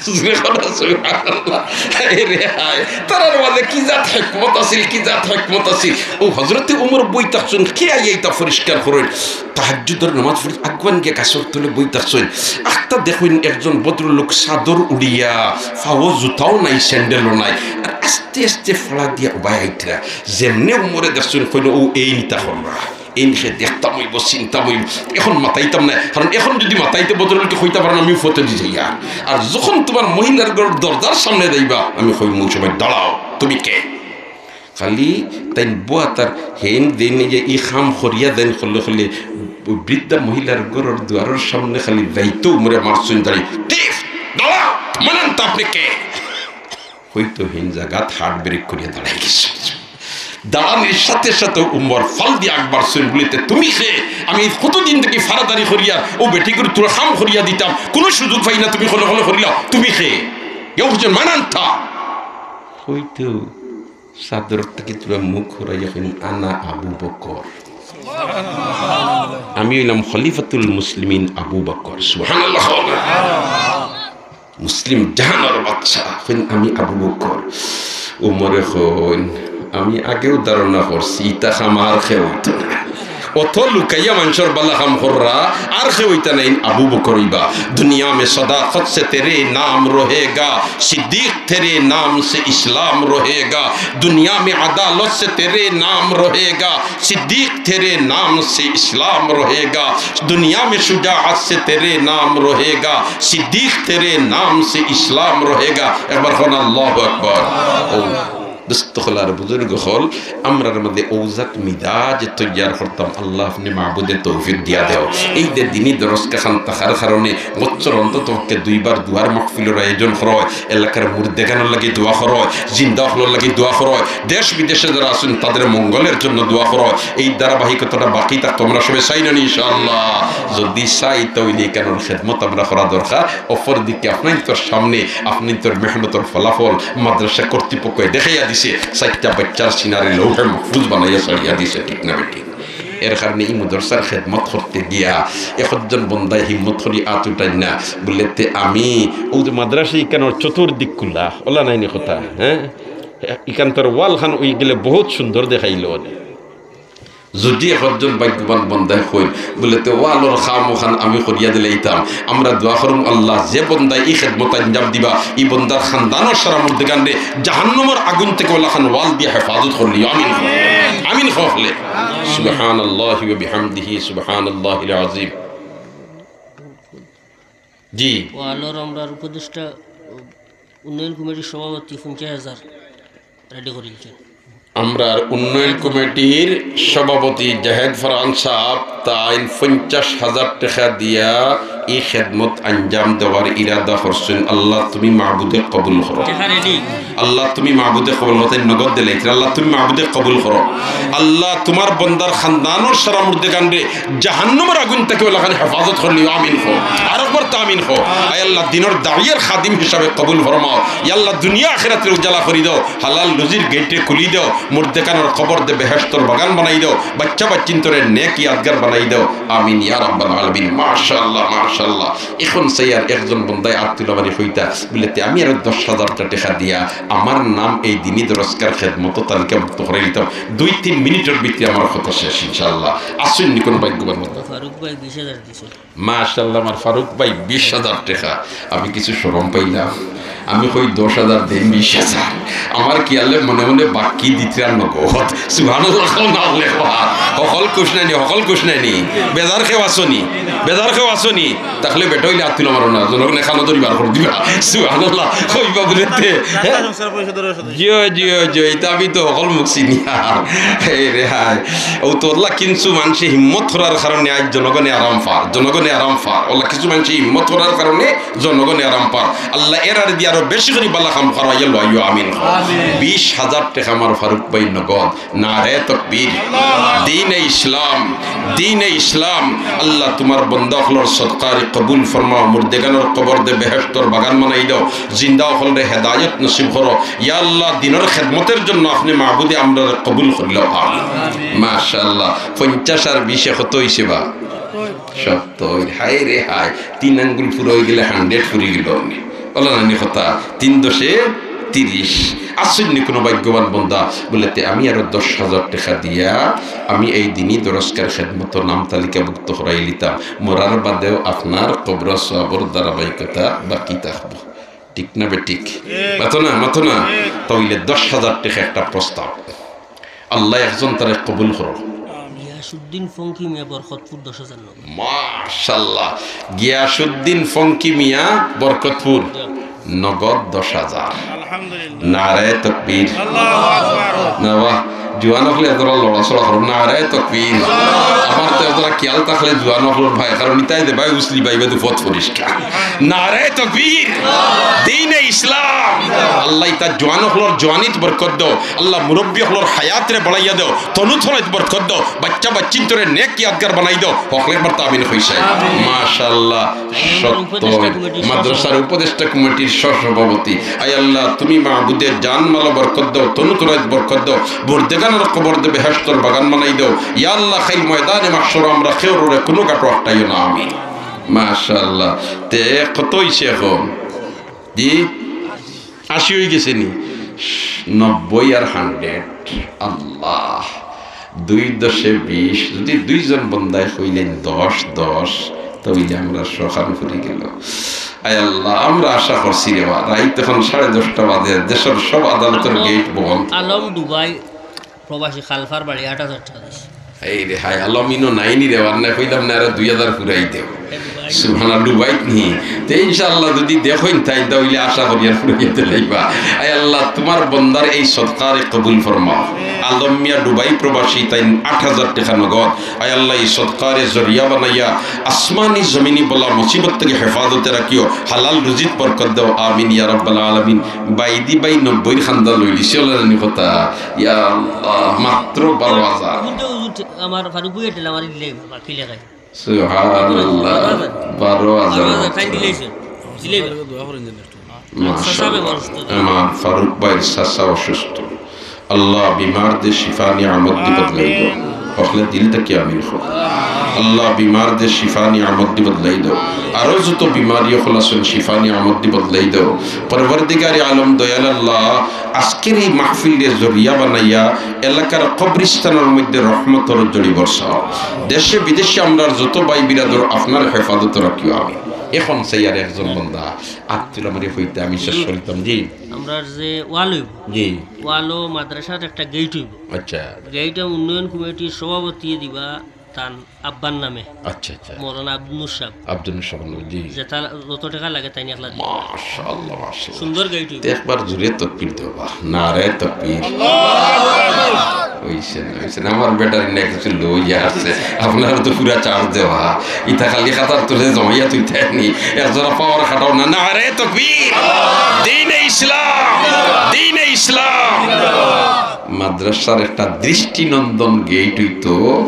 জোরে কও না, সুবহানাল্লাহ। হায় রে হায়, তারার মাঝে কি জাত হিকমত আছিল, কি জাত হিকমত আছিল। অউ হজরতে উমর বই থাকছইন, কে আইয়া ইতা পরিষ্কার করইন। তাহাজ্জুদর নামাজ পড়ি আগুয়ান গিয়া গাছর তলে বই থাকছইন। আখতা দেখইন একজন ভদ্রলোক চাদর উড়িয়া, পাও জুতাও নাই, স্যান্ডেলও নাই। আর আস্তে আস্তে ফাড়া দিয়া উবাই আইতরা। যেমনে উমরে দেখছইন, কইন, "অউ এইন ইতা কররা।" এইন হে দেখতাম অইবো, চিনতাম অইবো। এখন মাতাইতাম না, কারণ এখন যুদি মাতাইতে ভদ্রলোকে কইতা পারইন, "আমি ফতেদি যাইয়ার।" আর যখন তুমার মহিলার ঘরর দরজার সামনে যাইবা, আমি কইমু, "অউ সময় দাঁড়াও, তুমি কে?" খালি তাইন বওয়াত আর হেইন দেইন যে ই কাম করিয়া দেইন খলে খলে, অউ বৃদ্ধা মহিলার ঘরর দুয়ারর সামনে খালি যাইতো উমরে মারছইন দাঁড়ি, "টিফ, দাঁড়াও, মান আনতা, আপনে কে?" কইতো হেইন জাগাত হার্ট ব্রেক করিয়া দাঁড়াই গেছে। দাঁড়ানির সাথে সাথে উমর ফাল দিয়া আগ বাড়ছইন, বলে, "তে তুমি কে? আমি কতদিন থাকি ফাড়াদারি করিয়া অউ বেটিগুর তুরা কাম করিয়া দিতাম, কুনু সুযোগ পাই না, তুমি খলে খলে করিলাও, তুমি কে?" কেউ কইছে, "মান আনতা?" কইতো চাদর থাকি তুরা মুখ হরাইয়া কইন, "আনা আবু বকর। আমি অইলাম খলিফাতুল মুসলিমিন আবু বকর।" সুবহানাল্লাহ। মুসলিম জাহানর বাদশা, কইন, "আমি আবু বকর।" উমরে কইন, "আমি আগেউ ধারণা করছি, ইতা কাম আর কেউ অইতো না। অত লুকাইয়া মানষর বালা কাম কররা, আর কেউ অইতা নায়, আবু বকর অইবা।" "दुनिया में सदाकत से तेरे नाम रहेगा, सिद्दीक तेरे नाम से इस्लाम रहेगा। दुनिया में अदालत से तेरे नाम रहेगा, सिद्दीक तेरे नाम से इस्लाम रहेगा। दुनिया में शुजाअत से तेरे नाम रहेगा, सिद्दीक तेरे नाम से इस्लाम रहेगा।" একবার কইন আল্লাহু আকবার। অউ দোস্ত অকল আর বুজুর্গ অকল, আমরার মাঝে অউ জাত মিজাজ তৈয়ার করতাম, আল্লাহ আপনে মাবুদে তৌফিক দিয়া দেও। এই যে দিনি দরস কাখান থাকার কারণে বছর অন্তত পক্ষে দুইবার দোয়ার মাহফিলর আয়োজন করা অয়, এলাকার মুর্দেগানর লাগি দোয়া করা অয়, জিন্দা অকলর লাগি দোয়া করা অয়, দেশ বিদেশে যারা আছইন তাদের মঙ্গলের জন্য দোয়া করা অয়। এই ধারাবাহিকতাটা বাকি থাকতো, আমরা সবে চাই না নি ইনশাআল্লাহ? যুদি চাই, তাইলে ইখানর খেদমত আমরা করা দরকার। অপরদিকে আপনাইনতর সামনে আপনাইনতর মেহনতর ফলাফল মাদ্রাসা কর্তৃপক্ষে দেখাইয়া দিছে, চাইরটা বাইচ্চার সিনারে লৌহে মাহফুজ বানাইয়া ছাড়িয়া দিছে, ঠিক না বেঠিক? এর কারণে ই মাদ্রাসার খেদমত করতে গিয়া একজন বন্দায় হিম্মত করি আত উঠাইন না, বলে, "তে আমি অউ যে মাদ্রাসা ইখানর চতুর্দিক কুলা, অলা নায় নি কথা, হ্যাঁ? ইখানতর ওয়ালখান অইগেলে বহুত সুন্দর দেখাইলো।" যুদি একজন ভাগ্যবান বন্দায় কইন, বলে, "তে ওয়ালর কাম অখান আমি করিয়া দিলাইতাম।" আমরা দোয়া করমু, আল্লাহ, যে বন্দায় ই খেদমত আঞ্জাম দিবা, ই বন্দার খানদানর সারা মুর্দেগানরে জাহান্নামর আগুন থাকি অলাখান ওয়াল দিয়া হেফাজত করিলিও। আমিন। আমিন কও অকলে। সুবহানাল্লাহি ওয়া বিহামদিহি, সুবহানাল্লাহিল আযীম। জি। ওয়ালর আমরার উপদেষ্টা, উন্নয়ন কমিটির সভাপতি পঞ্চাশ হাজার রেডি করিলছেন। আমরার উন্নয়ন কমিটির সভাপতি জাহেদ ফরহাদ সাহেব তাইন পঞ্চাশ হাজার টেকা দিয়া ই খেদমত আঞ্জাম দেওয়ার ইরাদা করছইন। আল্লাহ, তুমি মাবুদে কবুল করো। আল্লাহ, তুমি মাবুদে কবুল করো। তাইন নগদ দিলাইছইন। আল্লাহ, তুমি মাবুদে কবুল করো। আল্লাহ, তুমার বন্দার খানদানর সারা মুর্দেগানরে জাহান্নামর আগুন থাকি ওলাখান হেফাজত করিলিও। আমিন কও। আরকবার তো আমিন কও। আয় আল্লাহ, দিনর দাওয়ার খাদিম হিসাবে কবুল ফরমাও। ইয়া আল্লাহ, দুনিয়া আখিরাতরে উজালা করি দেও। হালাল রুজির গেইটরে খুলি দেও। মুর্দেগানর কবররে বেহেশতর বাগান বানাই দেও। বাইচ্চা বাইচ্চিন্তরে নেক ইয়াদগার বানাই দেও। আমিন ইয়া রাব্বাল আলামিন। মাশাআল্লাহ, মাশাআল্লাহ। অখন চাইয়ার একজন বন্দায় আত তুলা মারি কইতা, বুলে, "তে আমি আরো দশ হাজার টেকা দিয়া আমার নাম এই দিনি দরসগার খেদমতো তালিকাভুক্ত করাইলিতাম।" দুই তিন মিনিটর ভিতরে আমার কথা শেষ, ইনশাআল্লাহ। আছইন নি কুনু ভাগ্যবান বন্দা? ফারুক ভাই বিশ হাজার দিছে। মাশাআল্লাহ, আমার ফারুক ভাই বিশ হাজার টেকা। আমি কিছু শরম পাইলাম। আমি কই, "দশ হাজার দেইন, বিশ হাজার।" আমার খিয়ালে মনে মনে বাকি দিতরা নগদ। সুবহানাল্লাহ কও না, আল্লাহু আকবার। হকল খুশ নায় নি, হকল খুশ নায় নি। বেজার কেউ আছো নি, বেজার কেউ আছো নি। তাইলে বেটা অইলে আত তুলা মারো না, জনগণে কানো ধরি বার করি দিবা। সুবহানাল্লাহ, কইবা বুলে তে, হে? জিও, জিও, জিও, ইতা আমি তো হকল মুখ চিনিয়ার। এই রে হায়। অউ তো আল্লাহ, কিছু মানষে হিম্মত করার কারণে আইজ জনগণে আরাম পার, জনগণে আরাম পার। আল্লাহ, কিছু মানষে হিম্মত করার কারণে জনগণে আরাম পার। আল্লাহ, এরারে দি আরো বেশি করি বালা কাম করাইয়া লইও, আমিন। বিশ হাজার টেকা আমার ফারুক ভাই নগদ। নারায়ে তাকবীর। দ্বীনে ইসলাম, দ্বীনে ইসলাম। আল্লাহ, তুমার বন্দা অকলর সদকারে কবুল ফরমাও, মুর্দেগানর কবররে বেহেশতর বাগান বানাই দেও, জিন্দা অকলরে হেদায়েত নসিব করো। ইয়া আল্লাহ, দ্বীনর খেদমতর জন্য আপনে মাবুদে আমরারে কবুল করিলাও। আমিন। মাশাআল্লাহ, পঞ্চাশ আর বিশে কত অইছে বা? সত্তইর। হায় রে হায়, তিন আঙ্গুল পুরা অইগেলে hundred পুরি গেলো নে। অলা নানি কথা, তিন দশে তিরিশ। আছইন নি কুনু ভাগ্যবান বন্দা? বুলে, "তে আমি আরো দশ হাজার টেকা দিয়া আমি এই দ্বীনি দরসগার খেদমতো নাম তালিকাভুক্ত করাইলিতাম। মরার বাদেও আপনার কবরো সওয়াবর ধারাবাহিকতা বাকি থাকবো।" ঠিক না বেঠিক? মাতো না, মাতো না? তাইলে দশ হাজার টেকা একটা প্রস্তাব। আল্লাহ একজন তারে কবুল করো। গিয়াসউদ্দিন ফঙ্কি মিয়া বরকতপুর দশ হাজার নগদ। মাশাআল্লাহ। গিয়াসউদ্দিন ফঙ্কি মিয়া বরকতপুর, নগদ দশ হাজার। আলহামদুলিল্লাহ। নারায়ে তাকবীর। আল্লাহু আকবার। না বা, জুয়ান অকলে এতরা লড়াচড়া করো। নারায়ে তাকবীর। আমার তো এতরা খিয়াল থাকলে জুয়ান অকলর ভাই, কারণ ইতায় দে ভাই উসলি ভাই, বাদে পথ পরিষ্কার। নারায়ে তাকবীর। দ্বীনে ইসলাম। আল্লাহ ইতা জুয়ান অকলর জুয়ানিত বরকত দেও। আল্লাহ মুরব্বি অকলর হায়াতরে বাড়াইয়া দেও। তনু তনয়িত বরকত দেও। বাইচ্চা বাইচ্চিন্তরে নেক ইয়াদগার বানাই দেও। হকলে একবার তো আমিন কইছাই। মাশাআল্লাহ। সত্তইর। মাদ্রাসার উপদেষ্টা কমিটির সহসভাপতি। আয় আল্লাহ, তুমি মাবুদে জান মালো বরকত দেও, তনু তনয়িত বরকত দেও, মুর্দেগানর কবররে বেহেশতর বাগান বানাই দেও। ইয়া আল্লাহ, কাইল ময়দানে মাহশরো আমরা কেউরে কুনু ঘাটো আটকাইও না। আমিন। মাশাআল্লাহ। তে কত অইছে অখন? জি? আশি অইগেছে নি? নব্বই আর hundred। আল্লাহ। দুই দশে বিশ, যুদি দুইজন বন্দায় কইলেন দশ, দশ, তাইলে আমরার সখান ফুরি গেলো। আয় আল্লাহ, আমরা আশা করছি রে বা, রাইত অখন সাড়ে দশটা বাজে, দেশর সব আদালতর গেইট বন্ধ। আলম দুবাই প্রবাসী খালফার বাড়ি আট হাজার টেকা দিছে। এই রে হায়, আলম ইনো নাই নি রে বা, আর না কইলাম না, আরো দুই হাজার ফুরাই দেও। সুবহানাল্লাহ, দুবাইত নি। তে ইনশাআল্লাহ যুদি দেখইন তাইন, তাইলে আশা করি আর ফুরাইতে লাইবা। আয় আল্লাহ, তুমার বন্দার এই সদকারে কবুল ফরমাও। আলম মিয়া দুবাই প্রবাসী, তাইন আট হাজার টেকা নগদ। আয় আল্লাহ, এই সদকারে জরিয়া বানাইয়া আসমানি জমিনি বালা মুসিবত থাকি হেফাজতে রাখিও, হালাল রুজিত বরকত দেও। আমিন ইয়া রাব্বাল আলামিন। বাইদি ভাই নব্বইর খান্দা লইলিছে, অলা নানি কথা। ইয়া আল্লাহ, মাত্র বারো হাজার। আমার ফারুক ভাই এটা আমার দিলে বাকি লেখায়। সুবহানাল্লাহ, বারো হাজার। বারো হাজার, তাইন দিলাইছে। দিলে মাশাআল্লাহ। চাচা বেমার অসুস্থ। আমার ফারুক ভাইর চাচা অসুস্থ। আল্লাহ বিমাররে শিফা নিয়ামত দি বদলাই দেও। হকলে দিল থাকি আমিন কও। আল্লাহ বিমাররে শিফা নিয়ামত দি বদলাই দেও। আরো যত বিমারি অকল আছইন শিফা নিয়ামত দি বদলাই দেও। পরওয়ারদিগারে আলম দয়াল আল্লাহ, আজকের এই মাহফিলরে জরিয়া বানাইয়া এলাকার কবরস্থানর মধ্যে রহমতর ঝড়ি বর্ষাও। দেশে বিদেশে আমরার যত ভাই বিরাদর আপনার হেফাজত রাখিও। আমিন। অখন চাইয়ার একজন বন্দা আত তুলা মারি কইতা আমি শেষ করিতাম। জি। আমরার যে ওয়াল অইবো, জি। ওয়ালো মাদ্রাসার একটা গেইট অইবো। আচ্ছা। গেইটে উন্নয়ন কমিটির সভাপতি দিবা তান আব্বার নামে। আচ্ছা, আচ্ছা। মৌলানা আব্দুল নূর সাহেব। আব্দুল নূর সাহেব, জি। যেটা যত টেকা লাগে তাইন একলা দিবা। মাশাআল্লাহ, মাশাআল্লাহ। সুন্দর গেট অইবো। তে একবার জোরে তকবীর দেও বা। নারায়ে তকবীর। আল্লাহু আকবার। অইছে না, অইছে না। আমার ব্যাটারি না কিছু low অইয়া আছে। আপনারা তো পুরা charge দেওয়া। ইতা খালি খাতার তলে জমাইয়া তুই থাকনি। এক জোড়া power খাটাও না। নারায়ে তকবীর। দ্বীনে ইসলাম। দ্বীনে ইসলাম। মাদ্রাসার একটা দৃষ্টিনন্দন গেট অইতো।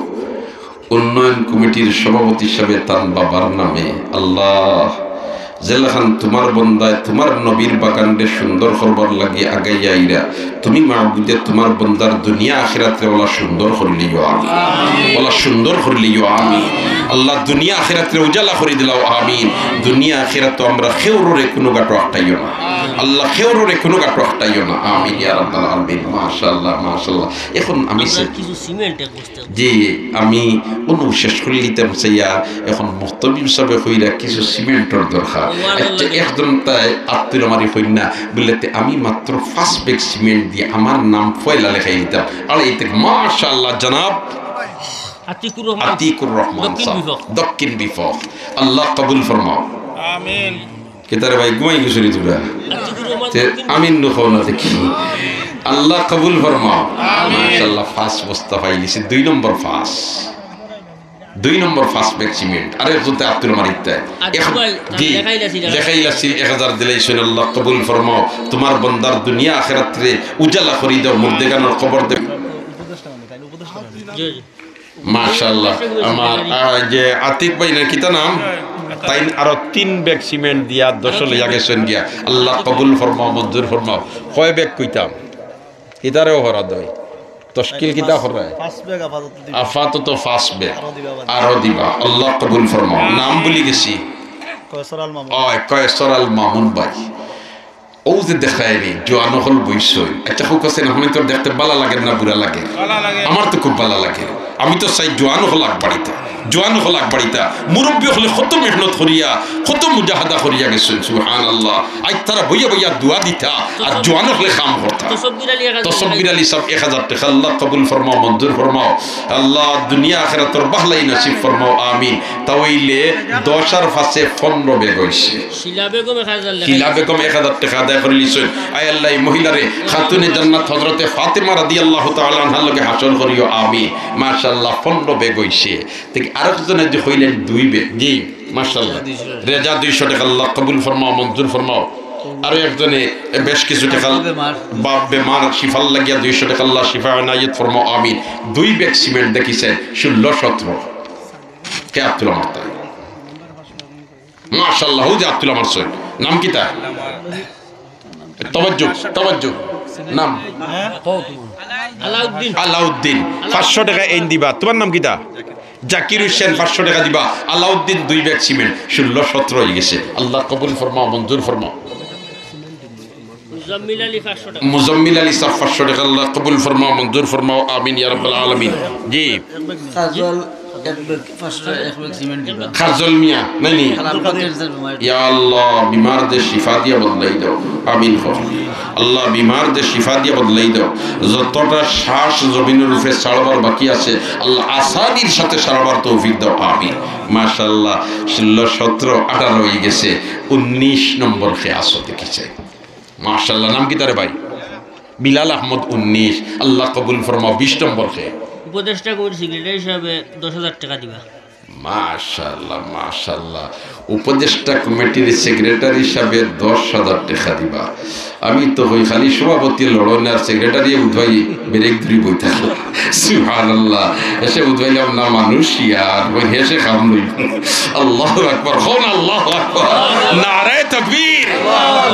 উন্নয়ন কমিটির সভাপতি হিসাবে তান বাবার নামে। আল্লাহ, যেলাখান তুমার বন্দায় তুমার নবীর বাগানরে সুন্দর করবার লাগি আগাইয়া আইরা, তুমি মাবুদে তুমার বন্দার দুনিয়া আখিরাতরে ওলা সুন্দর করিলিও, আমিন। ওলা সুন্দর করিলিও, আমিন। আল্লাহ, দুনিয়া আখিরাতরে উজালা করি দিলাও, আমিন। দুনিয়া আখিরাতো আমরা কেউররে কুনু গাটো আটকাইও না। আল্লাহ, কেউররে কুনু গাটো আটকাইও না, আমিন ইয়া রাব্বাল আলামিন। মাশাআল্লাহ, মাশাআল্লাহ। এখন আমি আপনার সে- কিছু সিমেন্ট এক বস্তা। জি, আমি অনু শেষ করি দিতাম চাইয়া, এখন মুহতামিম সাহেবে কইরা কিছু সিমেন্টর দরকার। ওয়ার আচ্ছা, লাগে। একজন তাই আত্মীয় আমারে কইন না, বললে, "তে আমি মাত্র পাঁচ ব্যাগ সিমেন্ট দিয়া আমার নাম পয়লা লেখাই দিতাম।" আর এই থেকে মাশাআল্লাহ, জনাব আতিকুর রহমান। আতিকুর রহমান দক্ষিণ সাহেব, বিফক। দক্ষিণ বিফক। আল্লাহ কবুল ফরমাও। আমিন। কিতারে ভাই, ঘুমাই গেছো নি তোমরা? তে আমিন নু কও না দেখি। আল্লাহ কবুল ফরমাও। মাশাআল্লাহ, পাঁচ বস্তা পাইলিছি, দুই নম্বর পাঁচ। দুই নম্বর পাঁচ ব্যাগ সিমেন্ট। আর একজন তে আব্দুল মালিক তাই। আচ্ছা এখন, ভাই, জি, লেখাইল আছিল, লেখাইল আছিল, এক হাজার দিলাইছইন, আল্লাহ কবুল ফরমাও। তুমার বন্দার দুনিয়া আখিরাতরে উজালা করি দাও, মুর্দেগানর কবর দে। জি, জি। মাশাআল্লাহ। আমার, আহ, যে আতিক ভাই না, কিতা নাম? তাইন আরো তিন ব্যাগ সিমেন্ট দিয়া দশ লইয়া গেছইন গিয়া। আল্লাহ কবুল ফরমাও, মঞ্জুর ফরমাও। কয় ব্যাগ কইতাম? ইতারেও হরা দেয়। তশকিল কিতা হরা? পাঁচ ব্যাগ আপাতত দিবা। আপাতত পাঁচ ব্যাগ। আরো দিবা বাদে। আরো দিবা। আল্লাহ কবুল ফরমাও। নাম ভুলি গেছি। কয়সর আল মামুন। অয়, কয়সর আল মামুন ভাই। অউ যে দেখায়নি, জোয়ান অকল বইছইন। আচ্ছা, কউক্কা চাইন, আপনাইনতর দেখতে বালা লাগের না বুরা লাগের? বালা লাগের। আমার তো খুব বালা লাগের। আমি তো চাই জোয়ান অকল আগবাড়িতা, জোয়ান অকল আগবাড়িতা। মুরব্বি অকলে কত মেহনত করিয়া, কত মুজাহাদা করিয়া গেছইন, সুবহানাল্লাহ। আইজ তারা বইয়া বইয়া দোয়া দিতা, আর জোয়ান অকলে কাম করতা। তসব্বির আলী এক হাজার। তসব্বির আলী সাব এক হাজার টেকা, আল্লাহ কবুল ফরমাও, মঞ্জুর ফরমাও। আল্লাহ দুনিয়া আখিরাতর বাহলাই নসিব ফরমাও, আমিন। তা অইলে দশ আর পাঁচে পনরো ব্যাগ অইছে। শিলা বেগম এক হাজার লেখা। শিলা বেগম এক হাজার টেকা আদায় করিলিছইন। আয় আল্লাহ, এই মহিলারে খাতুনে জান্নাত হযরতে ফাতেমা রাদিয়াল্লাহু তাআলা আনহার লগে হাশর করিও, আমিন। মাশাআল্লাহ, পনরো ব্যাগ অইছে। দেখি আরক জনে যে কইলেন দুই ব্যাগ। জি, মাশাআল্লাহ। রেজা দুইশো টেকা, আল্লাহ কবুল ফরমাও, মঞ্জুর ফরমাও। আরো একজনে বেশ কিছু টেকা, বাপ বেমার। বাপ বেমার, শিফার লাগিয়া দুইশো টেকা, আল্লাহ শিফা এনায়েত ফরমাও, আমিন। দুই ব্যাগ সিমেন্ট দেখিছে, ষোলো সতেরো। কে আব্দুল আমার তাই? মাশাআল্লাহ, অউ যে আব্দুল আমার সৈয়দ। নাম কিতা? তওয়াজ্জু, তওয়াজ্জু। নাম? আলাউদ্দিন। আলাউদ্দিন। পাঁচশো টেকা এইন দিবা। তুমার নাম কিতা? জাকির হোসেন, পাঁচশো টেকা দিবা। আলাউদ্দিন দুই ব্যাগ সিমেন্ট, ষোলো সতেরো অইগেছে। আল্লাহ কবুল ফরমাও, মঞ্জুর ফরমাও। মুজাম্মিল আলী পাঁচশো টেকা। মুজাম্মিল আলী সাব পাঁচশো টেকা, আল্লাহ কবুল ফরমাও, মঞ্জুর ফরমাও, আমিন ইয়া রাব্বাল আলামিন। জি। কাজল এক ব্যাগ, পাঁচশো, এক ব্যাগ সিমেন্ট দিবা। কাজল মিয়া, নাই নি? খালাম্মা ক্যান্সার বেমার। ইয়া আল্লাহ, বিমাররে শিফা দিয়া বদলাই দাও। আমিন কও। আল্লাহ, বিমাররে শিফা দিয়া বদলাই দাও। যতটা শ্বাস জমিনর উপরে ছাড়বার বাকি আছে, আল্লাহ, আসানির সাথে ছাড়বার তৌফিক দাও। আমিন। মাশাআল্লাহ, ষোলো, সতেরো, আঠারো অইগেছে, উনিশ নম্বর কে আছো দেখিছে। মাশাআল্লাহ, নাম কিতা রে ভাই? বিলাল আহমদ উনিশ, আল্লাহ কবুল ফরমাও, বিশ নম্বর কে? উপদেষ্টা কমিটির সেক্রেটারি হিসাবে দশ হাজার টেকা দিবা। মাশাআল্লাহ, মাশাআল্লাহ। উপদেষ্টা কমিটির সেক্রেটারি হিসাবে দশ হাজার টেকা দিবা। আমি তো কই খালি সভাপতি লড়ইন আর সেক্রেটারি উঠবাই বেরেক ধরি বই থাকলো। সুবহানাল্লাহ। হেষে উঠবাইলাম না মানুষ ইয়ার, ওই হেষে কাম লইব। আল্লাহু আকবার। কও না আল্লাহু আকবার। নারায়ে তাকবীর।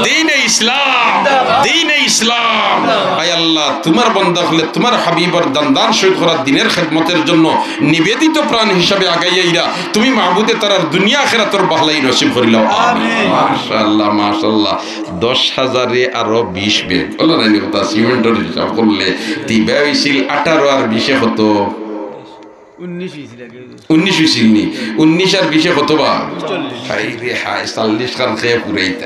দ্বীনে ইসলাম, দ্বীনে ইসলাম। আয় আল্লাহ, তুমার বান্দা অকলে তুমার হাবিবর দান দান শহীদ করার দ্বীনের খেদমতের জন্য নিবেদিত প্রাণ হিসাবে আগাইয়া আইরা, তুমি মাবুদে তারার দুনিয়া আখিরাতর বাহলাই নসিব করিলাও। আমিন। মাশাআল্লাহ, মাশাআল্লাহ। দশ হাজারে আরো বিশ ব্যাগ। বলো না, এই কথা সিমেন্টর হিসাব করলে, তে ইবা অইছিল আঠারো আর বিশে কত? উনিশ অইছিল আগে। উনিশ অইছিল নি? উনিশ আর বিশে কত বা? চল্লিশ। হায় রে হায়, চল্লিশ খান খেয়ে পুরাইতা।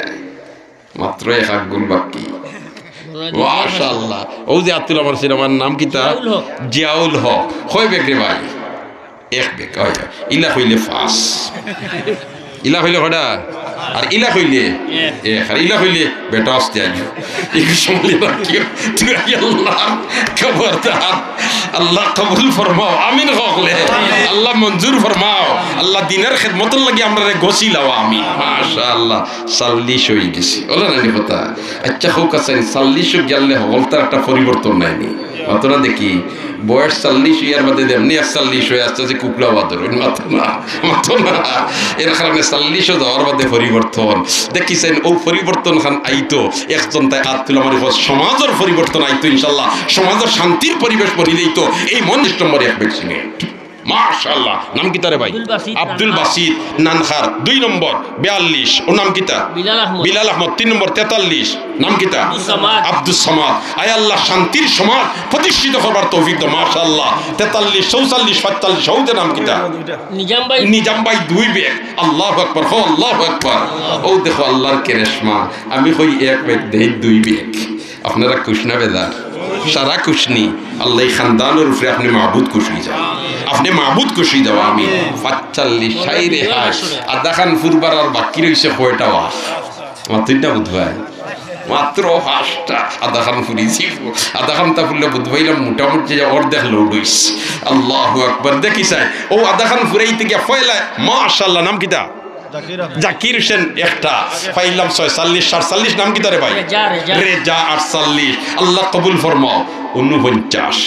মাত্র এক আঙ্গুল বাকি। মাশাআল্লাহ। অউ যে আব্দুল আমার সিনেমার নাম কিতা? জিয়াউল হক। জিয়াউল হক। কয় ব্যাগ রে ভাই? এক বেগ, অয়, অয়। ইলা কইলে পাঁচ। ইলা কইলে কয়টা? আর ইলা কইলে এক। এক। আর ইলা কইলে বেটা আসতে আইও। এই সময় রাখিও। তুই আই আল্লাহ, খবরদার। আল্লাহ কবুল ফরমাও। আমিন কও অকলে। আল্লাহ মঞ্জুর ফরমাও। আল্লাহ দিনের খেদমতর লাগি আমরারে গছিলাও। আমিন। মাশাআল্লাহ। চাল্লিশ অই গেছি। অলা নানি কথা? আচ্ছা, কউক্কা চাইন, চাল্লিশ গেলে হকলতার একটা পরিবর্তন নায়নি? মাতো না দেখি, বয়স চাল্লিশ অইয়ার বাদে যেমনে একচল্লিশ অয়, আস্তে আস্তে কুকড়া বাদর অইন, মাতো না, মাতো না। এর কারণে চাল্লিশও যাওয়ার বাদে পরিবর্তন। দেখি চাইন, অউ পরিবর্তন খান আইতো, একজন তাই আত তুলা মারি কও, সমাজর পরিবর্তন আইতো ইনশাআল্লাহ, সমাজর শান্তির পরিবেশ বনি যাইতো। এই মন নম্বর এক বেগ সিমেন্ট। মাশাআল্লাহ। নাম কিতা রে ভাই? আব্দুল বাসিত আব্দুল নানখার। বাসিত নানখার। দুই নম্বর, বিয়াল্লিশ। অউ নাম কিতা? বিলাল আহমদ। বিলাল আহমদ। তিন নম্বর, তেতাল্লিশ। নাম কিতা? আব্দুস সামাদ। আব্দুস সামাদ। আয় আল্লাহ, শান্তির সমাজ প্রতিষ্ঠিত করবার তৌফিক দেও। মাশাআল্লাহ। তেতাল্লিশ, চৌচল্লিশ, পাঁচচল্লিশ, অউ যে নাম কিতা? নিজাম ভাই। নিজাম ভাই দুই বেগ। আল্লাহু আকবার। কও আল্লাহু আকবার। অউ দেখো আল্লাহর কেরেশমা। আমি কই এক বেগ, দেই দুই বেগ। আপনারা খুশ না বেজার? সারা খুশ নি? আল্লাহ, এই খানদানর উপরে আপনে মাবুদ খুশ অই যাও, আপনে মাবুদ খুশ অই যাও। আমিন। পাঁচচল্লিশ, সাইরে হায়, আধা খান ফুরবার আর বাকি রইছে কয়টা ওয়াজ? মাতইন না বুধ ভাই, মাত্র পাঁচটা। আধা খান ফুরিছি, আধা খানতা ফুরলে বুধ ভাইলাম মোটামুটি যে অর্ধেক লোড অইছে। আল্লাহু আকবার। দেখি চাই, অউ আধা খান ফুরাইতে গিয়া পয়লা, মাশাআল্লাহ, নাম কিতা? জাকির হোসেন একটা, পাইলাম ছয়চল্লিশ, সাতচল্লিশ। নাম কিতা রে ভাই? রেজা, রেজা। রেজা আটচল্লিশ। আল্লাহ কবুল ফরমাও। ঊনপঞ্চাশ।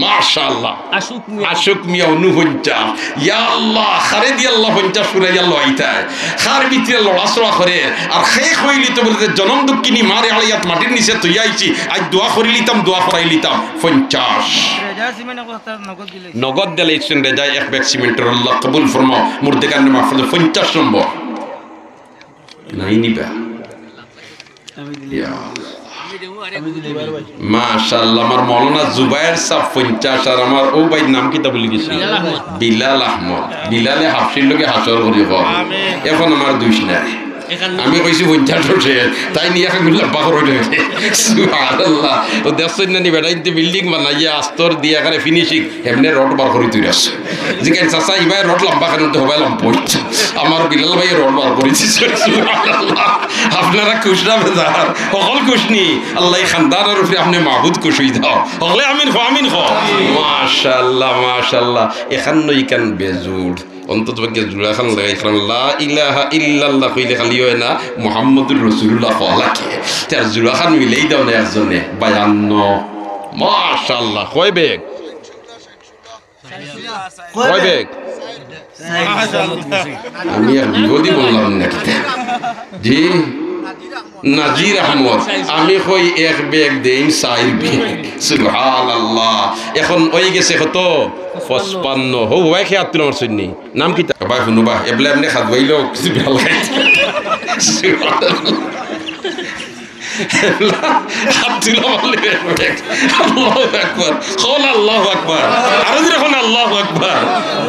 মাশাআল্লাহ। আশুক মিয়া। আশুক মিয়া ঊনপঞ্চাশ। ইয়া আল্লাহ, কারে দি আল্লাহ পঞ্চাশ ফুরাইয়া লইতায়। কার ভিতরে লড়াচড়া করে। আর হে কইলি তো বলে যে জনম দুঃখিনী মারে আড়াইয়াত মাটির নিচে থইয়া আইছি। আইজ দোয়া করিলিতাম, দোয়া করাইলিতাম। পঞ্চাশ। রেজা সিমেন্ট কথা নগদ দিলে। নগদ দিলে ইচ্ছুন রেজায় এক বেগ সিমেন্টর, আল্লাহ কবুল ফরমাও। মুর্দেগান মাহফুজে পঞ্চাশ নম্বর। নাই নিবা। ইয়া। মাশাআল্লাহ, আমার মৌলানা জুবায়ের সাব পঞ্চাশ, আর আমার অউ ভাইর নাম কিতা ভুলি গেছি? বিলাল আহমদ। বিলাল আহমদ। বিলালে হাফসির লগে হাশর করি কও। আমিন। এখন আমার দুষ নাই। আমি কইছি পঞ্চাশ উঠে, তাইন নি এখন লম্বা করে উঠে। সুবহানাল্লাহ। অউ দেখছইন না নি বেটাইন্তে বিল্ডিং বানাইয়া আস্তর দিয়া এখানে ফিনিশিং, এমনে রড বার করি তুই আছে। জিকাইন চাচা, ইবায় রড লম্বা কেনে? তো হবায় লম্বা অইছে। আমার বিলাল ভাই রড বার করি দিছে। সুবহানাল্লাহ। আপনারা খুশ না বেজার? হকল খুশ নি? আল্লাহ এই খানদানর উপরে আপনে মাবুদ খুশ অই যাও। হকলে আমিন কও, আমিন কও। মাশাআল্লাহ, মাশাআল্লাহ। এখান নইখান বেজুড়। অন্তত পক্ষে জুড়া খান লাগাই খান, লা ইলাহা ইল্লাল্লাহ কইলে খালি অয় না, মুহাম্মদুর রাসূলুল্লাহ কওয়া লাগে। তার জুড়া খান মিলাই দাও না একজনে, বায়ান্ন। মাশাআল্লাহ, কয় বেগ? কয় বেগ? আমি এক বিপদই বললাম না কিতা? জি? নাজির আহমদ, আমি কই এক বেগ দেইন চাইর বেগ। সুবহানাল্লাহ। এখন অই গেছে কত? পঁচপান্ন। হউ, হবায় কে আত্তুল আমার সৈন্যি। নাম কিতা? ভাই হুনো বা, এবলা এমনে খাদুয়াইলো, কিছু বেলা লাগাই। সুবহানাল্লাহ। আব্দুল্লাহ মালিক। আল্লাহু আকবার। কওলা আল্লাহু আকবার। আরো জোরে কওলা আল্লাহু আকবার।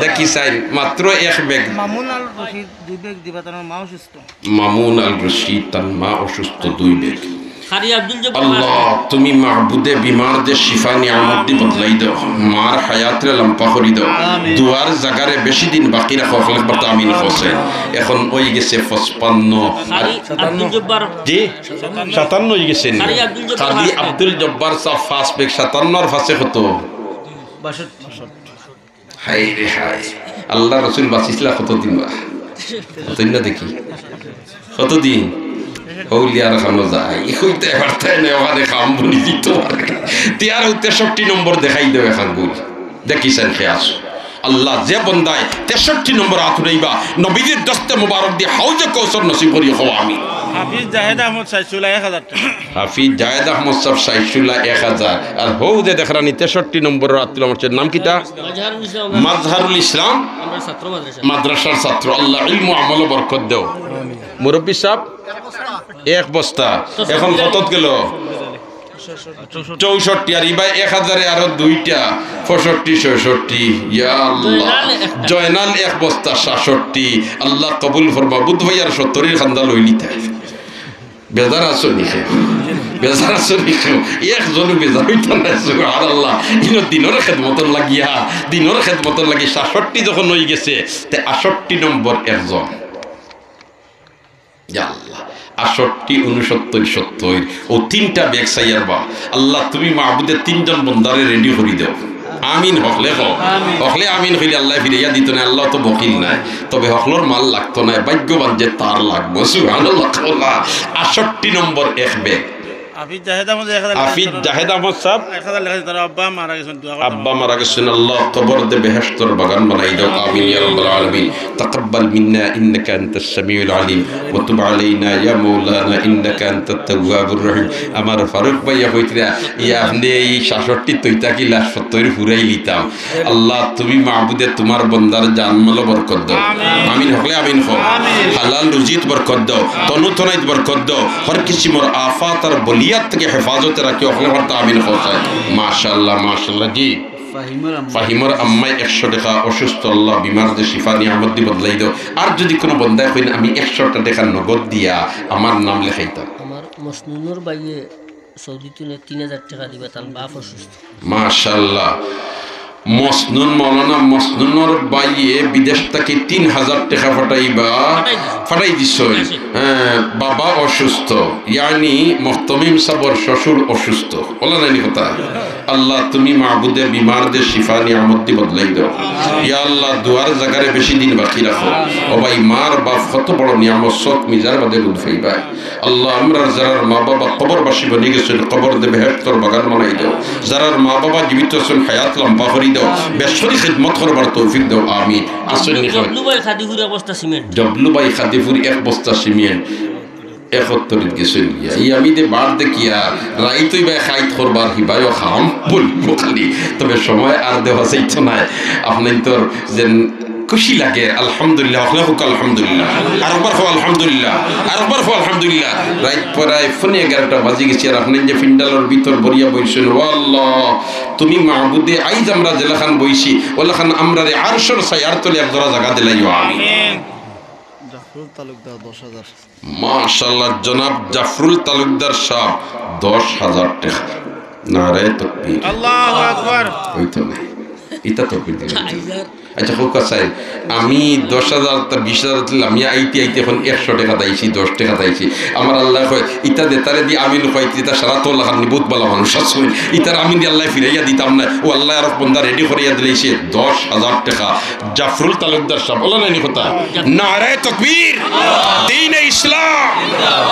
দেখি চাইন, মাত্র এক বেগ। মামুন আল রশিদ দুই বেগ দিবা, তার মা অসুস্থ। মামুন আল রশিদ, তার মা অসুস্থ, দুই বেগ। কারি আব্দুল জব্বার। আল্লাহ, তুমি মাবুদে বিমাররে শিফা নিয়ামত দি বদলাই দেও, মার হায়াতরে লম্বা করি দেও, আমিন। দোয়ার জাগারে বেশি দিন বাকি রাখো, হকলে একবার তো আমিন কওছেন। এখন অই গেছে পঁচপান্ন। কারি আব্দুল জব্বার। জি? সাতান্ন অই গেছে নি? কারি আব্দুল জব্বার কারি পাঁচ। আব্দুল জব্বার সাব পাঁচ বেগ, সাতান্ন আর পাঁচে কত? বাষট্টি। হায় রে হায়। আল্লাহ রসুল বাঁচিছিলা কতদিন বা? কতদিন না দেখি? কতদিন? হউলিয়ার খানো যায়। ই কইতে পারতে না, ওখানে কাম বনি দিত। তিয়ার তেষট্টি নম্বর দেখাই দেও এক আঙ্গুল। দেখি সেন খে আসো। আল্লাহ, যে বন্দায় তেষট্টি নম্বর আত উঠাইবা, নবীজির দস্তে মোবারক দি হাউজে কৌসর নসিব করি কও আমিন। হাফিজ জাহেদ আহমদ সাইসুলা এক হাজার টেকা। হাফিজ জাহেদ আহমদ সাব সাইসুলা এক হাজার। আর হউ যে দেখরানি তেষট্টি নম্বর আত তুলা মারছে, নাম কিতা? মাজহারুল ইসলাম। মাজহারুল ইসলাম। আমরা ছাত্র মাদ্রাসা। মাদ্রাসার ছাত্র। আল্লাহ ইলমু আমলো বরকত দেও। মুরব্বী সাব, এক বস্তা। এখন কতত গেল? চৌষট্টি, আর ইবায় এক হাজারে আরো দুইটা, পঁয়ষট্টি, ছয়ষট্টি। ইয়া আল্লাহ। জয়নাল এক বস্তা, সাতষট্টি। আল্লাহ কবুল ফরমা। বুধ ভাই আর সত্তরির খান্দা লইলিতা। বেজার আছো নি কেউ? বেজার আছো নি কেউ? একজনও বেজার অইতা নায়, সুবহানাল্লাহ। ইনো দিনর খেদমতর লাগিয়া, দিনর খেদমতর লাগি সাতষট্টি যখন অইগেছে, তে আটষট্টি নম্বর একজন। ইয়া আল্লাহ, আটষট্টি, ঊনসত্তর, সত্তর, অউ তিনটা ব্যাগ চাইয়ার বা। আল্লাহ, তুমি মাবুদে তিনজন বন্দারে ready করি দেও। আমিন হকলে কও। আমিন। হকলে আমিন কইলে আল্লায় ফিরাইয়া দিতো নায়, আল্লাহ তো বখিল নায়। তবে হকলর মাল লাগতো নায়, ভাগ্যবান যে তার লাগবো। সুবহানাল্লাহ। আটষট্টি নম্বর এক ব্যাগ। হাফিজ জাহেদ আহমদ এক হাজার লেখা আফিজ দিতা। জাহেদ আহমদ সাহেব। এক হাজার লেখা দিতা, তার আব্বা মারা গেছেন, দোয়া করতাম। আব্বা মারা গেছেন, আল্লাহ কবর দে বেহেশতর বাগান বানাই দাও, আমিন ইয়া রাব্বাল আলামিন। তাকাব্বাল মিন্না ইন্নাকা আনতাস সামিউল আলিম ওয়া তুব আলাইনা ইয়া মাওলানা ইন্নাকা আনতাত তাওয়াবুর রহিম। আমার ফারুক ভাইয়া কইতরা, ইয়া আপনে ই সাতষট্টি তৈতা কিলা সত্তর ফুরাই লিতাম। আল্লাহ, তুমি মাবুদে তুমার বন্দার জান মালো বরকত দাও। আমিন। আমিন হকলে আমিন কও। আমিন। হালাল রুজিত বরকত দাও, তনু তনাইত বরকত দাও, হর কিসিমর আফাত আর বলিয়াত থাকি হেফাজতে রাখিও, হকলে কও তো আমিন কও চাই। মাশাআল্লাহ, মাশাআল্লাহ। জি। ফাহিমর আম্মা। ফাহিমর আম্মায় একশো টেকা অসুস্থ, আল্লাহ বিমার দে শিফা নিয়ামত দি বদলাই দাও। আর যুদি কুনু বন্দায় কইন আমি একশো টেকা নগদ দিয়া আমার নাম লেখাইতাম। আমার মসনুনর ভাইয়ে সৌদি তুনে তিন হাজার টেকা দিবা, তান বাপ অসুস্থ। মাশাআল্লাহ। মসনুন, মৌলানা মসনুনর ভাইয়ে বিদেশ থাকি তিন হাজার টেকা ফাটাইবা, ফাটাই দিছে। ফাটাই দিছইন। হ্যাঁ, বাবা অসুস্থ, ইয়ানি মুহতমিম সাবর শ্বশুর অসুস্থ। অলা নায়নি কথা? আল্লাহ, তুমি মাবুদে বিমার দে শিফা নিয়ামত দি বদলাই দাও। ইয়া আল্লাহ, দোয়ার জাগারে বেশি দিন বাকি রাখো। ও ভাই, মার বাপ কত বড় নিয়ামত, সৎ মিজার বাদে বুঝ পাইবা। আল্লাহ, আমরার যারার মা বাবা কবরবাসী বনি গেছইন, কবর দে বেহেশতর বাগান বানাই দাও। যারার মা বাবা জীবিত আছইন, হায়াত লম্বা করি দাও, বেশ করি খেদমত করবার তৌফিক দাও, আমিন। আছইন নি খালি? ডব্লু ভাই খাদিপুর এক বস্তা সিমেন্ট। ডব্লু ভাই খাদিপুর এক বস্তা সিমেন্ট। একত্তরিত গেছইন গিয়া। ই আমি দে বার দেখিয়া, রাইত অইবা খাইত করবার হিবায়ও খাম বলিব খালি। তবে সময় আর দেওয়া যাইতো নায়। আপনে তোর যেন খুশি লাগে, আলহামদুলিল্লাহ, হকলে কউক্কা আলহামদুলিল্লাহ। আরকবার কও আলহামদুলিল্লাহ, আরকবার কও আলহামদুলিল্লাহ। রাইত প্রায় পৌনে এগারোটা বাজি গেছে, আর আপনে যে পিন্ডালর ভিতর ভরিয়া বইছইন, ও আল্লাহ, তুমি মাবুদে আইজ আমরা যেলাখান বইছি, অলাখান আমরারে আরশর ছায়ার তলে এক জোড়া জাগা দিলাইও, আমিন। জাফরুল তালুকদার দশ হাজার। মাশাআল্লাহ, জনাব জাফরুল তালুকদার সাব দশ হাজার টেকা। নারায়ে তাকবীর। আল্লাহু আকবার। অইতো নায়। ইতা তাকবীর দিলে অইতো নায়। আচ্ছা, কউক্কা চাই, আমি দশ হাজার তা বিশ হাজার দিলাম, ইয়া আইতে আইতে অখন একশো টেকা দাইছি, দশ টেকা দাইছি। আমার আল্লায় কয়, ইতা দে, তারে দি আমিন কয়, ইতা সারা তো লাখান বহুত ভালা মানুষ আছইন। ইতার আমিন দি আল্লায় ফিরাইয়া দিতাম নায়। ও আল্লায় আরক বন্দা ready করিয়া দিলাইছে দশ হাজার টেকা। জাফরুল তালুকদার সাব, অলা নায়নি কথা? নারায়ে তাকবীর, দ্বীনে ইসলাম,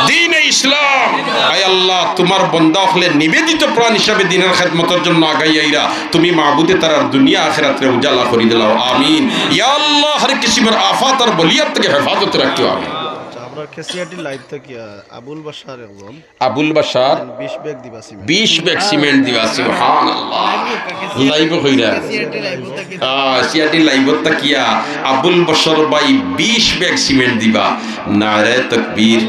দ্বীনে ইসলাম। আয় আল্লাহ, তুমার বন্দা অকলে নিবেদিত প্রাণ হিসাবে দ্বীনর খেদমতর জন্য আগাই আইরা, তুমি মাবুদে তারার দুনিয়া আখিরাতরে উজালা করি দিলাও, আমিন। ইয়া আল্লাহ, হর কিসিমর আফাত আর বলিয়াত থাকি হেফাজতে রাখিও, আমিন। আচ্ছা, আমরার কেসিআরটি live থাকি, আহ, আবুল বাশার একজন আবুল বাশার বিশ ব্যাগ দিবা সিমেন্ট। বিশ ব্যাগ সিমেন্ট দিবা, সুবহানাল্লাহ। Live কইরা। আহ, সিআরটি live থাকিয়া আবুল বাশার ভাই বিশ ব্যাগ সিমেন্ট দিবা। নারায়ে তাকবীর।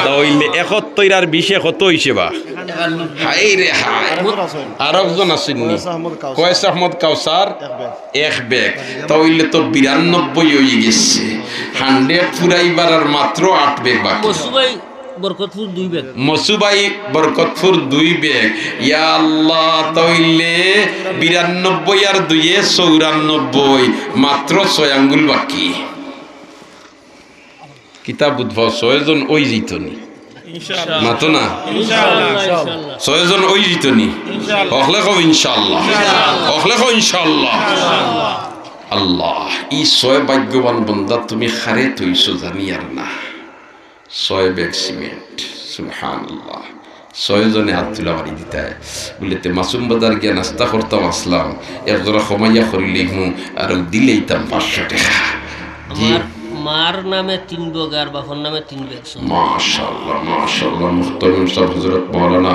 তাইলে একত্তর আর বিশে কত অইছে বা? হায় রে হায়। আরকজন আছইন নি? কয়েস আহমদ কাউসার। কয়েস আহমদ কাউসার এক ব্যাগ। এক ব্যাগ। তাইলে তো বিরানব্বই অইগেছে। Hundred ফুরাইবার আর মাত্র আট ব্যাগ বাকি। মসু ভাই বরকতপুর দুই ব্যাগ। মসু ভাই বরকতপুর দুই ব্যাগ। ইয়া আল্লাহ, তাইলে বিরানব্বই আর দুইয়ে চৌরানব্বই, মাত্র ছয় আঙ্গুল বাকি। কিতা বুঝবা, ছয়জন অইযিতো নি? ইনশাআল্লাহ। মাতো না? ইনশাআল্লাহ। ছয়জন অইযিতো নি? ইনশাআল্লাহ। হকলে কও ইনশাআল্লাহ। ইনশাআল্লাহ। হকলে কও ইনশাআল্লাহ। ইনশাআল্লাহ। আল্লাহ, ই ছয় ভাগ্যবান বন্দা তুমি কারে থইছো জানি আর না। ছয় ব্যাগ সিমেন্ট, সুবহানাল্লাহ। ছয়জনে হাত তুলা মারি দিতায়। বুলে, তে মাসুম বাজার গিয়া নাস্তা করতাম আছলাম, এক জোড়া কমাইয়া করিলিমু, আর দিলাইতাম পাঁচশো টেকা। জি। আমার মার নামে তিন ব্যাগ আর বাপর নামে তিন ব্যাগ। মাশাআল্লাহ, মাশাআল্লাহ। মুহতারাম সাব হযরত মাওলানা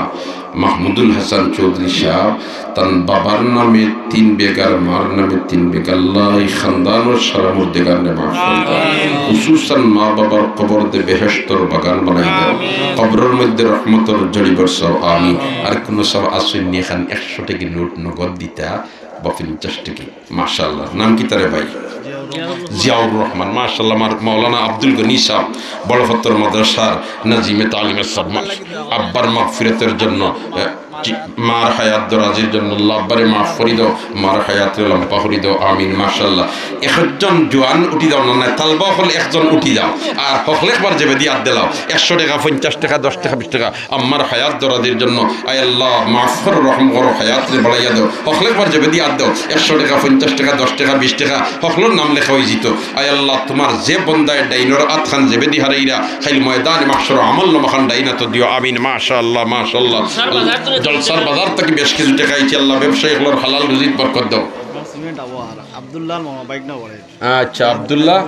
মাহমুদুল হাসান চৌধুরী সাব, তান বাবার নামে তিন ব্যাগ আর মার নামে তিন ব্যাগ। আল্লাহ ই খানদানর সারা মুর্দেগানরে মাফ করি দাও। আমিন। খুসুসান মা বাবার কবর দে বেহেশতর বাগান বানাই দাও। আমিন। কবরর মধ্যে রহমতর ঝড়ি বরসাও। আমিন। আর কুনু সাব আছইন নি, এখান একশো টেকা নোট নগদ দিতা? পঞ্চাশ টেকা। মাশাআল্লাহ। নাম কিতা রে ভাই? জিয়াউর রহমান। মাশাআল্লাহ। আমার মাওলানা আব্দুল গনি সাহেব, বড়পত্তর মাদ্রাসার নাজিমে তালিম সাহেব, মাশ-, আব্বার মাগফিরাতের জন্য, এ, জি, মার হায়াত দরাজির জন্য আল্লাহ আব্বারে মাফ করি দাও, মার হায়াতরে লম্বা করি দাও, আমিন। মাশাআল্লাহ। একজন জোয়ান উঠি যাও না, না, তালবা অকল একজন উঠি যাও, আর হকলে একবার যেবেদি আত দিলাও, একশো টেকা, পঞ্চাশ টেকা, দশ টেকা, বিশ টেকা, আম্মার হায়াত দরাজির জন্য। আয় আল্লাহ, মাফ করো, রহম করো, হায়াতরে বাড়াইয়া দাও। হকলে একবার যেবেদি আত দাও, একশো টেকা, পঞ্চাশ টেকা, দশ টেকা, বিশ টেকা, হকলর নাম লেখা অইযিতো। আয় আল্লাহ, তুমার যে বন্দায় ডাইনর আতখান যেবেদি হারাইরা, খালি ময়দানে মাহশরো আমল নামাখান ডাইন আতো দিও। আমিন। মাশাআল্লাহ, মাশাআল্লাহ। জলসার বাজার থাকি বেশ কিছু টেকা আইছে। আল্লাহ, ব্যবসায়ী অকলর হালাল রুজিত বরকত দাও। সিমেন্ট আবহাওয়া, আব্দুল্লাহর মামা বাইক না পড়ে। আচ্ছা, আব্দুল্লাহ,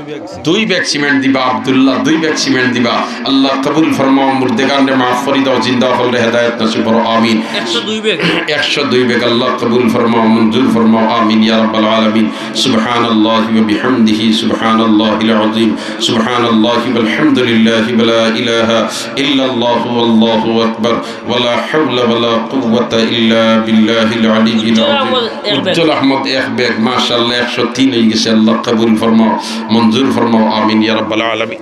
দুই ব্যাগ সিমেন্ট দিবা, আব্দুল্লাহ, দুই ব্যাগ সিমেন্ট দিবা। আল্লাহ কবুল ফরমাও, মুর্দেগানরে মাফ করি দাও, জিন্দা অকলরে হেদায়েত নসিব করো, আমিন। একশো দুই ব্যাগ। একশো দুই ব্যাগ, আল্লাহ কবুল ফরমাও, মঞ্জুর ফরমাও, আমিন ইয়া রাব্বাল আলামিন। সুবহানাল্লাহি ওয়া বিহামদিহি, সুবহানাল্লাহিল আযীম, সুবহানাল্লাহি ওয়াল হামদুলিল্লাহি ওয়া লা ইলাহা ইল্লাল্লাহু ওয়াল্লাহু আকবার। ওয়ালা হাওলা ওয়ালা কুওয়াতা ইল্লা বিল্লাহিল আলিয়্যিল আযীম। উজ্জ্বল আহমদ এক ব্যাগ। উজ্জ্বল আহমদ এক ব্যাগ, মাশাআল্লাহ, একশো তিন অইগেছে। আল্লাহ কবুল ফরমাও, মঞ্জুর ফরমাও, আমিন ইয়া রাব্বাল আলামিন।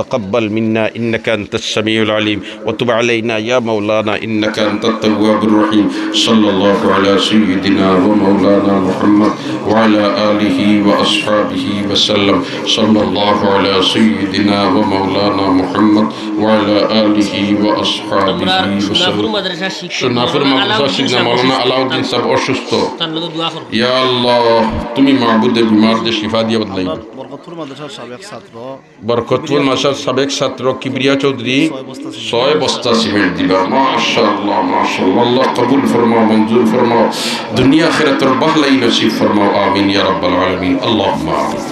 تقبل منا إنك أنت السميع العليم وتب علينا يا مولانا إنك أنت التواب الرحيم. صلى الله على سيدنا ومولانا محمد وعلى آله وأصحابه وسلم. صلى الله على سيدنا ومولانا محمد وعلى آله وأصحابه وسلم. সোনাপুর মাদ্রাসার শিক্ষক সোনাপুর মাদ্রাসার শিক্ষক মাওলানা আলাউদ্দিন সাহেব অসুস্থ। তার লগে দোয়া করবো। ইয়া আল্লাহ, তুমি মাবুদে বিমাররে শিফা দিয়া বদলাই দাও। বরকতপুর মাদ্রাসার সাবেক ছাত্র বরকতপুর মাদ্রাসার সাবেক ছাত্র কিবরিয়া চৌধুরী ছয় বস্তা সিমেন্ট। ছয় বস্তা সিমেন্ট দিবা। মাশাআল্লাহ, মাশাআল্লাহ। আল্লাহ কবুল ফরমাও, মঞ্জুর ফরমাও। দুনিয়া আখিরাতর ভালাই নসিব ফরমাও। আমিন ইয়া রাব্বাল আলামিন। আল্লাহুম্মা আমিন।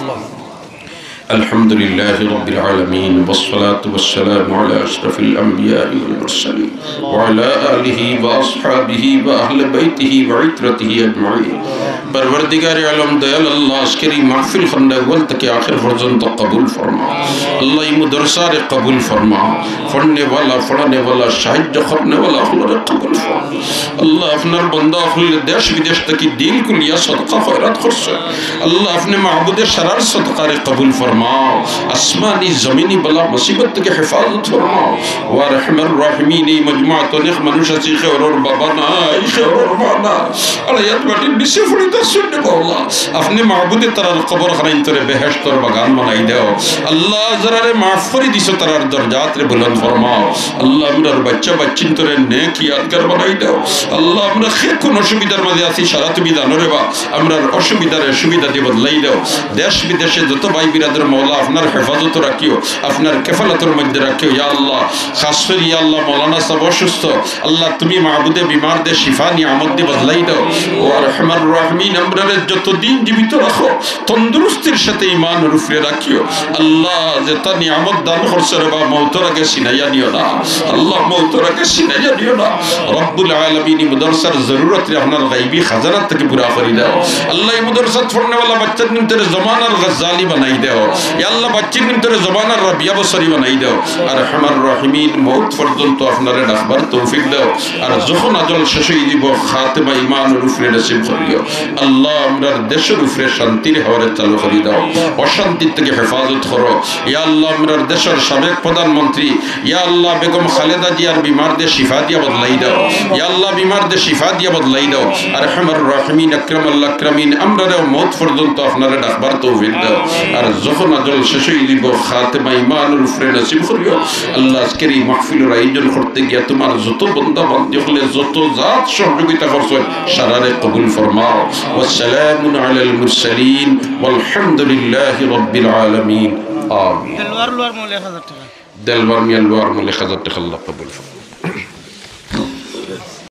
الحمد لله رب العالمين، والصلاة والسلام على أشرف الأنبياء والمرسلين، وعلى آله وأصحابه وأهل بيته وعترته أجمعين. পরওয়ারদিগারে আলম, দয়াল আল্লাহ, আজকের এই মাহফিল খানটা আউয়াল থেকে আখের পর্যন্ত কবুল ফরমাও। আল্লাহ, এই মাদ্রাসারে কবুল ফরমাও। পড়নেওয়ালা, পড়ানেওয়ালা, সাহায্য করনেওয়ালা অকলরে কবুল ফরমাও। আল্লাহ, আপনার বান্দা অকলরে দেশ বিদেশ থাকি দিল খুলিয়া সদকা খয়রাত করছে। আল্লাহ, আপনে মাবুদে সারার সদকারে কবুল ফরমাও। আসমানি জমিনি বালা মুসিবত থাকি হেফাজত ফরমাও। ওয়া আরহামার রাহিমিন, এই মজমাত অনেক মানুষ আছে, কেউরর বাবা নাই, কেউরর মা নাই, আড়াইয়াত মাটির নিচে পড়ি থাকছইন রে মাওলা। আপনে মাবুদে তারার কবর খানাইন্তরে বেহেশতর বাগান বানাই দেও। আল্লাহ, যারারে মাফ করি দিছো, তারার দরজাতরে বুলন্দ ফরমাও। আল্লাহ, আমরার বাচ্চা বাচ্চিন্তরে নেক ইয়াদগার বানাই দেও। আল্লাহ, আমরা যে কুন অসুবিধার মাঝে আছি, সারা তুমি জানো রে বা। আমরার অসুবিধারে সুবিধা দি বদলাই দেও। দেশ বিদেশে যত ভাই বিরাদর মাওলা, আপনার হেফাজতো রাখিও, আপনার কেফালতর মধ্যে রাখিও। ইয়া আল্লাহ, খাস করি ইয়া আল্লাহ, মাওলানা সাহেব অসুস্থ। আল্লাহ, তুমি মাবুদে বিমাররে শিফা নিয়ামত দি বদলাই দেও। ও আরহামার রাহিমিন, আমরারে যতদিন জীবিত রাখো, তন্দুরুস্তির সাথে ইমানর উপরে রাখিও। আল্লাহ, যেতা নিয়ামত দান করছো রে বা, মউতর আগে ছিনাইয়া নিও না। আল্লাহ, মউতর আগে ছিনাইয়া নিও না। রব্বুল আলামিন, এই মাদ্রাসার জরুরতরে আপনার গাইবি খাজানা থাকি পুরা করি দেও। আল্লাহ, এই মাদ্রাসাত পড়নেওয়ালা বাচ্চার নিন্তরে জমানার গাজ্জালি বানাই দেও। ইয়া আল্লাহ, বাচ্চির নিন্তরে জমানার রাবিয়া বসরি বানাই দেও। আরহামার রাহিমিন, মউত পর্যন্ত আপনারে ডাকবার তৌফিক দেও। আর যখন আজল শেষ অই যিবো, খাতেমা ইমানর উপরে নসিব করিও। আল্লাহ, আমরার দেশর উপরে শান্তির হাওয়ারে চালু করি দেও, অশান্তির থাকি হেফাজত করো। ইয়া আল্লাহ, আমরার দেশর সাবেক প্রধানমন্ত্রী, ইয়া আল্লাহ, বেগম খালেদা জিয়ার বিমাররে শিফা দিয়া বদলাই দেও। ইয়া আল্লাহ, বিমাররে শিফা দিয়া বদলাই দেও। আরহামার রাহিমিন, আকরামাল আকরামিন, আমরারেও মউত পর্যন্ত আপনারে ডাকবার তৌফিক দেও। আর যখন আজল শেষ অই যিবো, খাতেমা ইমানর উপরে নসিব করিও। আল্লাহ, আজকের এই মাহফিলর আয়োজন করতে গিয়া তুমার যত বান্দা বান্দি অকলে যত জাত সহযোগিতা করছইন, সারারে কবুল ফরমাও। ওয়াসসালামুন আলাল মুরসালিন ওয়ালহামদুলিল্লাহি রাব্বিল আলামিন। আমিন। দেলওয়ার লোয়ার মূল এক হাজার টেকা। দেলওয়ার মিয়া লোয়ার মূল এক হাজার টেকা আল্লাহ কবুল ফরমাও।